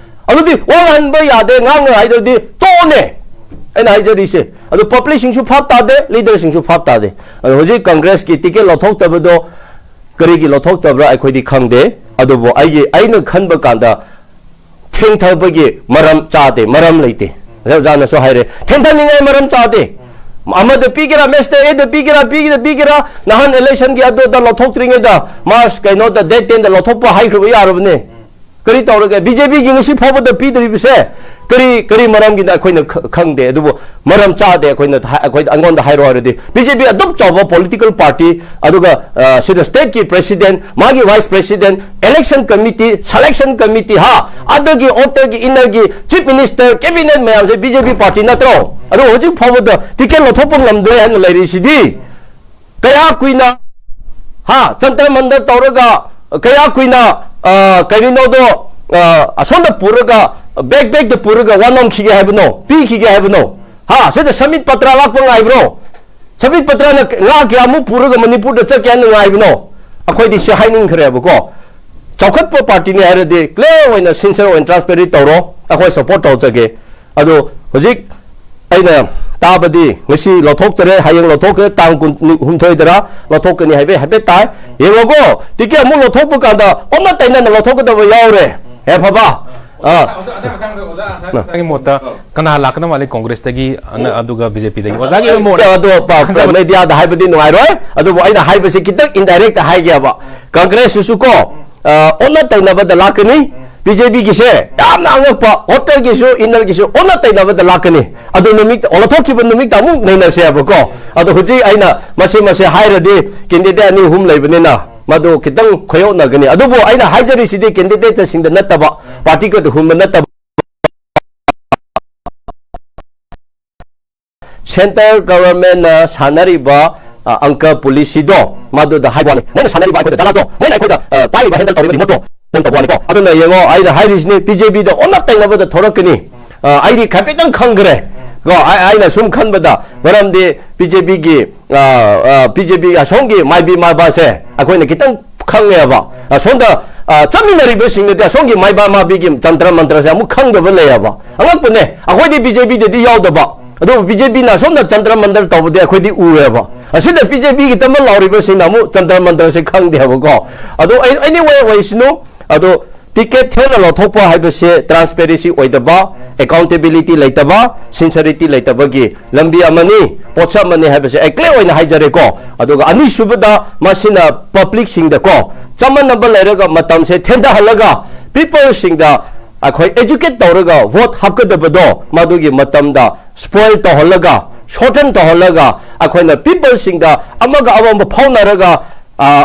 ꯑꯗꯨꯗꯤ ꯋꯥ ꯉꯥꯡꯍꯟꯕ ꯌꯥꯗꯦ, ꯉꯥꯡꯒꯅꯨ ꯍꯥꯏꯗꯨꯗꯤ ꯇꯣꯛꯑꯣꯅꯦ꯫ ꯑꯩꯅ ꯍꯥꯏꯖꯔꯤꯁꯦ꯫ ꯑꯗꯨ publicꯁꯤꯡꯁꯨ ꯚꯥꯞ ꯇꯥꯗꯦ, leaderꯁꯤꯡꯁꯨ ꯚꯥꯞ ꯇꯥꯗꯦ꯫ ꯑꯗꯣ ꯍꯧꯖꯤꯛ Congressꯀꯤ ticket ꯂꯧꯊꯣꯛꯇꯕꯗꯣ ꯀꯔꯤꯒꯤ ꯂꯧꯊꯣꯛꯇꯕ꯭ꯔꯥ ꯑꯩꯈꯣꯏꯗꯤ ꯈꯪꯗꯦ꯫ ꯑꯗꯨꯕꯨ ꯑꯩꯒꯤ, ꯑꯩꯅ ꯈꯟꯕ ꯀꯥꯟꯗ ꯊꯦꯡꯊꯕꯒꯤ ꯃꯔꯝ ꯆꯥꯗꯦ, ꯃꯔꯝ ꯂꯩꯇꯦ꯫ ꯑꯣꯖꯥꯅꯁꯨ ꯍꯥꯏꯔꯦ, ꯊꯦꯡꯊꯅꯤꯡꯉꯥꯏ ꯃꯔꯝ ꯆꯥꯗꯦ꯫ ꯑꯃꯗ ꯄꯤꯒꯦꯔꯥ, ꯃꯦꯁꯇ ꯑꯦꯗ ꯄꯤꯒꯦꯔꯥ, ꯄꯤꯒꯦꯗ ꯄꯤꯒꯦꯔꯥ, ꯅꯍꯥꯟ ꯏꯂꯦꯛꯁꯟꯒꯤ ꯑꯗꯨꯗ ꯂꯧꯊꯣꯛꯇ꯭ꯔꯤꯉꯩꯗ, ꯃꯥꯔꯆ ꯀꯩꯅꯣꯗ, ꯗꯦꯠ ꯇꯦꯟꯗ ꯂꯧꯊꯣꯛꯄ ꯍꯥꯏꯈ꯭ꯔꯕ ꯌꯥꯔꯕꯅꯦ꯫ ꯀꯔꯤ ꯇꯧꯔꯒꯦ? ꯕꯤ ꯖꯦ ꯄꯤꯒꯤ ꯉꯁꯤ ꯐꯥꯎꯕꯗ ꯄꯤꯗ꯭ꯔꯤꯕꯁꯦ ꯀꯔꯤ, ꯀꯔꯤ ꯃꯔꯝꯒꯤꯅ ꯑꯩꯈꯣꯏꯅ ꯈ-, ꯈꯪꯗꯦ꯫ ꯑꯗꯨꯕꯨ ꯃꯔꯝ ꯆꯥꯗꯦ꯫ ꯑꯩꯈꯣꯏꯅ ꯍꯥꯏ-, ꯑꯩꯈꯣꯏꯗ, ꯑꯩꯉꯣꯟꯗ ꯍꯥꯏꯔꯣ ꯍꯥꯏꯔꯗꯤ, ꯕꯤ ꯖꯦ ꯄꯤ ꯑꯗꯨꯛ ꯆꯥꯎꯕ ꯄꯣꯂꯤꯇꯤꯀꯦꯜ ꯄꯥꯔꯇꯤ, ꯑꯗꯨꯒ, ꯑ, ꯁꯤꯗ ꯁ꯭ꯇꯦꯠꯀꯤ ꯄ꯭ꯔꯦꯁꯤꯗꯦꯟꯠ, ꯃꯥꯒꯤ vice president, election committee, selection committee, ꯍꯥ, ꯑꯗꯒꯤ ꯑꯥꯎꯇꯔꯒꯤ, ꯏꯟꯅꯔꯒꯤ ꯆꯤꯐ ꯃꯤꯅꯤꯁꯇꯔ, ꯀꯦꯕꯤꯅꯦꯠ ꯃꯌꯥꯝꯁꯦ ꯕꯤ ꯖꯦ ꯄꯤ ꯄꯥꯔꯇꯤ ꯅꯠꯇ꯭ꯔꯣ? ꯑꯗꯣ ꯍꯧꯖꯤꯛ ꯐꯥꯎꯕꯗ ꯇꯤꯀꯦꯠ ꯂꯧꯊꯣꯛꯄ ꯉꯝꯗ꯭ꯔꯦ ꯍꯥꯏꯅ ꯂꯩꯔꯤꯁꯤꯗꯤ꯫ ꯀꯌꯥ ꯀꯨꯏꯅ, ꯍꯥ, ꯖꯟꯇꯔ ꯃꯟꯇꯔ ꯇꯧꯔꯒ, ꯀꯌꯥ ꯀꯨꯏꯅ, ꯑ, ꯀꯔꯤꯅꯣꯗꯣ, ꯑ, ꯑꯁꯣꯝꯗ ꯄꯨꯔꯒ, ꯕꯦꯛ ꯕꯦꯛꯇ ꯄꯨꯔꯒ ꯋꯥ ꯅꯝꯈꯤꯒꯦ ꯍꯥꯏꯕꯅꯣ, ꯄꯤꯈꯤꯒꯦ ꯍꯥꯏꯕꯅꯣ? ꯍꯥ, ꯁꯤꯗ ꯁꯃꯤꯠ ꯄꯇ꯭ꯔ ꯂꯥꯛꯄ ꯉꯥꯏꯕ꯭ꯔꯣ? ꯁꯃꯤꯠ ꯄꯇ꯭ꯔꯅ ꯉꯥ ꯀꯌꯥꯃꯨꯛ ꯄꯨꯔꯒ ꯃꯅꯤꯄꯨꯔꯗ ꯆꯠꯀꯦ ꯍꯥꯏꯅ ꯉꯥꯏꯕꯅꯣ? ꯑꯩꯈꯣꯏꯗꯤ ꯁꯤ ꯍꯥꯏꯅꯤꯡꯈ꯭ꯔꯦꯕꯀꯣ꯫ ꯆꯥꯎꯈꯠꯄ ꯄꯥꯔꯇꯤꯅꯤ ꯍꯥꯏꯔꯗꯤ ꯀ꯭ꯂꯤꯌꯥꯔ ꯑꯣꯏꯅ, ꯁꯤꯟꯁꯤꯌꯔ ꯑꯣꯏꯅ, ꯇ꯭ꯔꯥꯟꯁꯄꯦꯔꯦꯟ ꯇꯧꯔꯣ, ꯑꯩꯈꯣꯏ ꯁꯄꯣꯔꯠ ꯇꯧꯖꯒꯦ꯫ ꯑꯗꯣ ꯍꯧꯖꯤꯛ ꯑꯩꯅ ꯇꯥꯕꯗꯤ ꯉꯁꯤ ꯂꯧꯊꯣꯛꯇꯔꯦ, ꯍꯌꯦꯡ ꯂꯧꯊꯣꯛꯀꯅꯤ, ꯇꯥꯡ ꯀꯨꯟ ꯍꯨꯝꯗꯣꯏꯗꯔ ꯂꯧꯊꯣꯛꯀꯅꯤ ꯍꯥꯏꯕ ꯍꯥꯏꯐꯦꯠ ꯇꯥꯏ꯫ ꯌꯦꯡꯉꯣꯀꯣ, ꯇꯤꯀꯦꯠ ꯑꯃꯨꯛ ꯂꯧꯊꯣꯛꯄ ꯀꯥꯟꯗ ꯑꯣꯟꯅ ꯇꯩꯅꯅ ꯂꯧꯊꯣꯛꯀꯗꯕ ꯌꯥꯎꯔꯦ꯫ ꯍꯦ ꯐꯕ꯫ ꯑꯥ꯫ ꯑꯣꯖꯥ, ꯑꯣꯖꯥ, ꯃꯊꯪꯗ ꯑꯣꯖꯥ, ꯑꯣꯖꯥ, ꯑꯣꯖꯥꯒꯤ ꯃꯣꯠꯇ ꯀꯅꯥ ꯂꯥꯛꯀꯗꯕ ꯃꯥꯜꯂꯤ ꯀꯣꯡꯒ꯭ꯔꯦꯁꯇꯒꯤ, ꯑꯅ-, ꯑꯗꯨꯒ ꯕꯤ ꯖꯦ ꯄꯤꯗꯒꯤ? ꯑꯣꯖꯥꯒꯤ ꯑꯣꯏꯕ ꯃꯣꯠ ꯑꯗꯣ ꯄ-, ꯈꯟꯖꯕ- ꯃꯦꯗꯤꯌꯥꯗ ꯍꯥꯏꯕꯗꯤ ꯅꯨꯡꯉꯥꯏꯔꯣꯏ, ꯑꯗꯨꯕꯨ ꯑꯩꯅ ꯍꯥꯏꯕꯁꯤ ꯈꯤꯇꯪ ꯏꯟꯗꯥꯏꯔꯦꯛꯇ ꯍꯥꯏꯒꯦꯕ꯫ ꯀꯪꯒ꯭ꯔꯦꯁꯁꯤꯁꯨ ꯀꯣ, ꯑ, ꯑꯣꯟꯅ ꯇꯩꯅꯕꯗ ꯂꯥꯛꯀꯅꯤ꯫ ꯕꯤ ꯖꯦ ꯄꯤꯒꯤꯁꯦ ꯌꯥꯝꯅ ꯑꯉꯛꯄ, ꯑꯥꯎꯇꯔꯒꯤꯁꯨ ꯏꯟꯅꯔꯒꯤꯁꯨ ꯑꯣꯟꯅ ꯇꯩꯅꯕꯗ ꯂꯥꯛꯀꯅꯤ꯫ ꯑꯗꯨ ꯅꯨꯃꯤꯠ, ꯂꯧꯊꯣꯛꯈꯤꯕ ꯅꯨꯃꯤꯠꯇ ꯑꯃꯨꯛ ꯅꯩꯅꯁꯦꯕꯀꯣ꯫ ꯑꯗꯣ ꯍꯧꯖꯤꯛ ꯑꯩꯅ ꯃꯁꯤ, ꯃꯁꯤ ꯍꯥꯏꯔꯗꯤ ꯀꯦꯟꯗꯤꯗꯦꯠ ꯑꯅꯤ ꯑꯍꯨꯝ ꯂꯩꯕꯅꯤꯅ ꯃꯗꯨ ꯈꯤꯇꯪ ꯈꯣꯏꯌꯣꯛꯅꯒꯅꯤ꯫ ꯑꯗꯨꯕꯨ ꯑꯩꯅ ꯍꯥꯏꯖꯔꯤꯁꯤꯗꯤ ꯀꯦꯟꯗꯤꯗꯦꯠꯁꯤꯡꯗ ꯅꯠꯇꯕ, ꯄꯥꯔꯇꯤ ꯈꯛꯇ ꯍꯨꯟꯕ ꯅꯠꯇꯕ꯫ ꯁꯦꯟꯇꯔ ꯒꯚꯔꯟꯃꯦꯟꯠꯅ ꯁꯥꯟꯅꯔꯤꯕ, ꯑ, ꯑꯪꯀ ꯄꯣꯂꯤꯁꯤꯗꯣ, ꯃꯗꯨꯗ ꯍꯥꯏꯕ ꯋꯥꯅꯤ꯫ ꯃꯣꯏꯅ ꯁꯥꯟꯅꯔꯤꯕ ꯑꯩꯈꯣꯏꯗ ꯖꯒꯥꯗꯣ, ꯃꯣꯏꯅ ꯑꯩꯈꯣꯏꯗ, ꯑ, ꯄꯥꯏꯔꯤꯕ, ꯍꯦꯟꯗꯜ ꯇꯧꯔꯤꯕ ꯔꯤꯃꯣꯠꯇꯣ, ꯐꯣꯟ ꯇꯧꯕ ꯋꯥꯅꯤꯀꯣ꯫ ꯑꯗꯨꯅ ꯌꯦꯡꯉꯣ, ꯑꯩꯅ ꯍꯥꯏꯔꯤꯁꯤꯅꯤ, ꯕꯤ ꯖꯦ ꯄꯤꯗ ꯑꯣꯟꯅ ꯇꯩꯅꯕꯗ ꯊꯣꯔꯛꯀꯅꯤ꯫ ꯑ, ꯑꯩꯗꯤ ꯍꯥꯏꯐꯦꯠꯇꯪ ꯈꯪꯈ꯭ꯔꯦ꯫ ꯀꯣ, ꯑꯩ, ꯑꯩꯅ ꯁꯨꯝ ꯈꯟꯕꯗ, ꯃꯔꯝꯗꯤ ꯕꯤ ꯖꯦ ꯄꯤꯒꯤ, ꯑ, ꯑ, ꯕꯤ ꯖꯦ ꯄꯤ ꯑꯁꯣꯝꯒꯤ ꯃꯥꯏꯕꯤ ꯃꯥꯏꯕꯁꯦ ꯑꯩꯈꯣꯏꯅ ꯈꯤꯇꯪ ꯈꯪꯉꯦꯕ꯫ ꯑꯁꯣꯝꯗ, ꯑ, ꯆꯠꯃꯤꯟꯅꯔꯤꯕꯁꯤꯡꯅꯗꯤ ꯑꯁꯣꯝꯒꯤ ꯃꯥꯏꯕ ꯃꯥꯏꯕꯤꯒꯤ ꯖꯟꯇꯔ ꯃꯟꯇꯔꯁꯦ ꯑꯃꯨꯛ ꯈꯪꯗꯕ ꯂꯩꯌꯦꯕ꯫ ꯑꯉꯛꯄꯅꯦ, ꯑꯩꯈꯣꯏꯗꯤ ꯕꯤ ꯖꯦ ꯄꯤꯗꯗꯤ ꯌꯥꯎꯗꯕ꯫ ꯑꯗꯨꯕꯨ ꯕꯤ ꯖꯦ ꯄꯤꯅ ꯑꯁꯣꯝꯗ ꯖꯟꯇꯔ ꯃꯟꯇꯔ ꯇꯧꯕꯗꯤ ꯑꯩꯈꯣꯏꯗꯤ ꯎꯔꯦꯕ꯫ ꯑꯁꯤꯗ ꯕꯤ ꯖꯦ ꯄꯤꯒꯤꯗꯃꯛ ꯂꯥꯎꯔꯤꯕꯁꯤꯡꯅ ꯑꯃꯨꯛ ꯖꯟꯇꯔ ꯃꯟꯇꯔꯁꯦ ꯈꯪꯗꯦ ꯍꯥꯏꯕꯀꯣ꯫ ꯑꯗꯣ ꯑꯩ, ꯑꯦꯅꯤꯋꯦ ꯑꯣꯏꯁꯅꯨ, ꯑꯗꯣ ꯇꯤꯀꯦꯠ ꯊꯦꯡꯅ ꯂꯧꯊꯣꯛꯄ ꯍꯥꯏꯕꯁꯦ transparency ꯑꯣꯏꯗꯕ, accountability ꯂꯩꯇꯕ, sincerity ꯂꯩꯇꯕꯒꯤ ꯂꯝꯕꯤ ꯑꯃꯅꯤ, ꯄꯣꯠꯁꯛ ꯑꯃꯅꯤ ꯍꯥꯏꯕꯁꯦ ꯑꯩ clear ꯑꯣꯏꯅ ꯍꯥꯏꯖꯔꯦꯀꯣ꯫ ꯑꯗꯨꯒ ꯑꯅꯤꯁꯨꯕꯗ, ꯃꯁꯤꯅ publicꯁꯤꯡꯗꯀꯣ ꯆꯃꯝꯅꯕ ꯂꯩꯔꯒ ꯃꯇꯝꯁꯦ ꯊꯦꯡꯊꯍꯜꯂꯒ peopleꯁꯤꯡꯗ ꯑꯩꯈꯣꯏ educate ꯇꯧꯔꯒ vote ꯍꯥꯞꯀꯗꯕꯗꯣ ꯃꯗꯨꯒꯤ ꯃꯇꯝꯗ spoil ꯇꯧꯍꯜꯂꯒ, shorten ꯇꯧꯍꯜꯂꯒ, ꯑꯩꯈꯣꯏꯅ peopleꯁꯤꯡꯗ ꯑꯃꯒ ꯑꯃꯒ ꯐꯥꯎꯅꯔꯒ,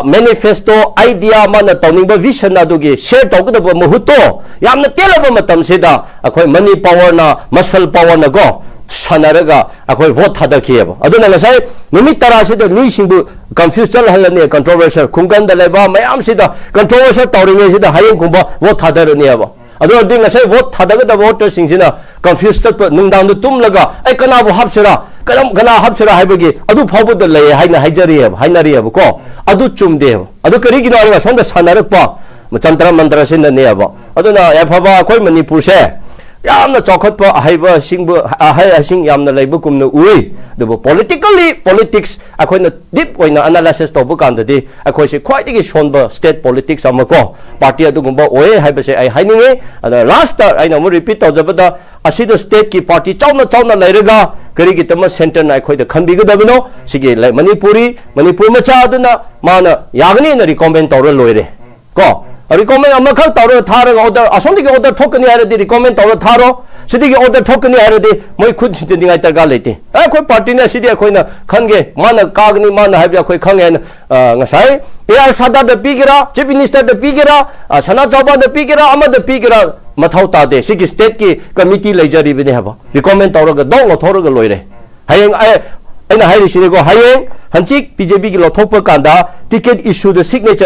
manifesto, idea, ꯃꯥꯅ ꯇꯧꯅꯤꯡꯕ vision ꯑꯗꯨꯒꯤ share ꯇꯧꯒꯗꯕ ꯃꯍꯨꯠꯇꯣ ꯌꯥꯝꯅ ꯇꯦꯜꯂꯕ ꯃꯇꯝꯁꯤꯗ ꯑꯩꯈꯣꯏ money powerꯅ, muscle powerꯅꯀꯣ ꯁꯥꯟꯅꯔꯒ ꯑꯩꯈꯣꯏ vote ꯊꯥꯗꯈꯤꯑꯕ꯫ ꯑꯗꯨꯅ ꯉꯁꯥꯏ ꯅꯨꯃꯤꯠ ꯇꯔꯥꯁꯤꯗ ꯃꯤꯁꯤꯡꯕꯨ confuse ꯆꯠꯍꯜꯂꯅꯤ, controversial, ꯈꯨꯡꯒꯪꯗ ꯂꯩꯕ ꯃꯌꯥꯝꯁꯤꯗ controversial ꯇꯧꯔꯤꯉꯩꯁꯤꯗ ꯍꯌꯦꯡꯒꯨꯝꯕ vote ꯊꯥꯗꯔꯅꯤꯕ꯫ ꯑꯗꯨ ꯑꯣꯏꯔꯗꯤ ꯉꯁꯥꯏ vote ꯊꯥꯗꯒꯗꯕ voterꯁꯤꯡꯁꯤꯅ confuse ꯆꯠꯄ, ꯅꯨꯡꯗꯥꯡꯗ ꯇꯨꯝꯂꯒ ꯑꯩ ꯀꯅꯥꯕꯨ ꯍꯥꯞꯁꯤꯔꯥ, ꯀꯔꯝ, ꯀꯅꯥ ꯍꯥꯞꯁꯤꯔꯥ ꯍꯥꯏꯕꯒꯤ ꯑꯗꯨ ꯐꯥꯎꯕꯗ ꯂꯩ ꯍꯥꯏꯅ ꯍꯥꯏꯖꯔꯤꯑꯕ, ꯍꯥꯏꯅꯔꯤꯑꯕꯀꯣ꯫ ꯑꯗꯨ ꯆꯨꯝꯗꯦꯕ꯫ ꯑꯗꯨ ꯀꯔꯤꯒꯤꯅꯣ ꯍꯥꯏꯔꯒ ꯁꯣꯝꯗ ꯁꯥꯟꯅꯔꯛꯄ ꯆꯟꯇ꯭ꯔ ꯃꯟꯇ꯭ꯔꯁꯤꯅꯅꯦꯕ꯫ ꯑꯗꯨꯅ ꯌꯥꯏꯐꯕ ꯑꯩꯈꯣꯏ ꯃꯅꯤꯄꯨꯔꯁꯦ ꯌꯥꯝꯅ ꯆꯥꯎꯈꯠꯄ ꯑꯍꯩꯕꯁꯤꯡꯕꯨ, ꯑꯍꯩ ꯑꯁꯤꯡ ꯌꯥꯝꯅ ꯂꯩꯕ ꯀꯨꯝꯅ ꯎꯏ, ꯑꯗꯨꯕꯨ politically, politics ꯑꯩꯈꯣꯏꯅ deep ꯑꯣꯏꯅ analysis ꯇꯧꯕ ꯀꯥꯟꯗꯗꯤ ꯑꯩꯈꯣꯏꯁꯤ ꯈ꯭ꯋꯥꯏꯗꯒꯤ ꯁꯣꯟꯕ state politics ꯑꯃ ꯀꯣ, party ꯑꯗꯨꯒꯨꯝꯕ ꯑꯣꯏ ꯍꯥꯏꯕꯁꯦ ꯑꯩ ꯍꯥꯏꯅꯤꯡꯉꯤ꯫ ꯑꯗ lastꯇ ꯑꯩꯅ ꯑꯃꯨꯛ repeat ꯇꯧꯖꯕꯗ, ꯑꯁꯤꯗ stateꯀꯤ party ꯆꯥꯎꯅ ꯆꯥꯎꯅ ꯂꯩꯔꯒ ꯀꯔꯤꯒꯤꯗꯃꯛ centreꯅ ꯑꯩꯈꯣꯏꯗ ꯈꯟꯕꯤꯒꯗꯕꯅꯣ? ꯁꯤꯒꯤ ꯂꯩ-, ꯃꯅꯤꯄꯨꯔꯤ, ꯃꯅꯤꯄꯨꯔ ꯃꯆꯥ ꯑꯗꯨꯅ ꯃꯥꯅ ꯌꯥꯒꯅꯤꯅ recommend ꯇꯧꯔ ꯂꯣꯏꯔꯦ ꯀꯣ꯫ Recommend ꯑꯃꯈꯛ ꯇꯧꯔꯒ ꯊꯥꯔꯒ order, ꯑꯁꯣꯝꯗꯒꯤ order ꯊꯣꯛꯀꯅꯤ ꯍꯥꯏꯔꯗꯤ recommend ꯇꯧꯔ ꯊꯥꯔꯣ, ꯁꯤꯗꯒꯤ order ꯊꯣꯛꯀꯅꯤ ꯍꯥꯏꯔꯗꯤ ꯃꯣꯏ ꯈꯨꯠ ꯊꯤꯟꯖꯤꯟꯅꯤꯡꯉꯥꯏ ꯗꯔꯀꯥꯔ ꯂꯩꯇꯦ꯫ ꯑꯦ, ꯑꯩꯈꯣꯏ partyꯅ ꯁꯤꯗꯤ ꯑꯩꯈꯣꯏꯅ ꯈꯟꯒꯦ, ꯃꯥꯅ ꯀꯥꯒꯅꯤ, ꯃꯥꯅ ꯍꯥꯏꯕꯗꯤ ꯑꯩꯈꯣꯏ ꯈꯪꯉꯦ ꯍꯥꯏꯅ, ꯑ, ꯉꯁꯥꯏ ꯑꯦ ꯑꯥꯔ ꯁꯥꯗꯥꯗ ꯄꯤꯒꯦꯔꯥ, chief ministerꯗ ꯄꯤꯒꯦꯔꯥ, ꯑ, ꯁꯅꯥ ꯆꯥꯎꯕꯗ ꯄꯤꯒꯦꯔꯥ, ꯑꯃꯗ ꯄꯤꯒꯦꯔꯥ, ꯃꯊꯧ ꯇꯥꯗꯦ꯫ ꯁꯤꯒꯤ stateꯀꯤ committee ꯂꯩꯖꯔꯤꯕꯅꯦ ꯍꯥꯏꯕ, recommend ꯇꯧꯔꯒ ꯗꯣꯛ ꯂꯧꯊꯣꯛꯔꯒ ꯂꯣꯏꯔꯦ꯫ ꯍꯌꯦꯡ ꯑꯩ, ꯑꯩꯅ ꯍꯥꯏꯔꯤꯁꯤꯅꯤꯀꯣ, ꯍꯌꯦꯡ ꯍꯟꯆꯤꯛ BJPꯒꯤ ꯂꯧꯊꯣꯛꯄ ꯀꯥꯟꯗ ticket issueꯗ signature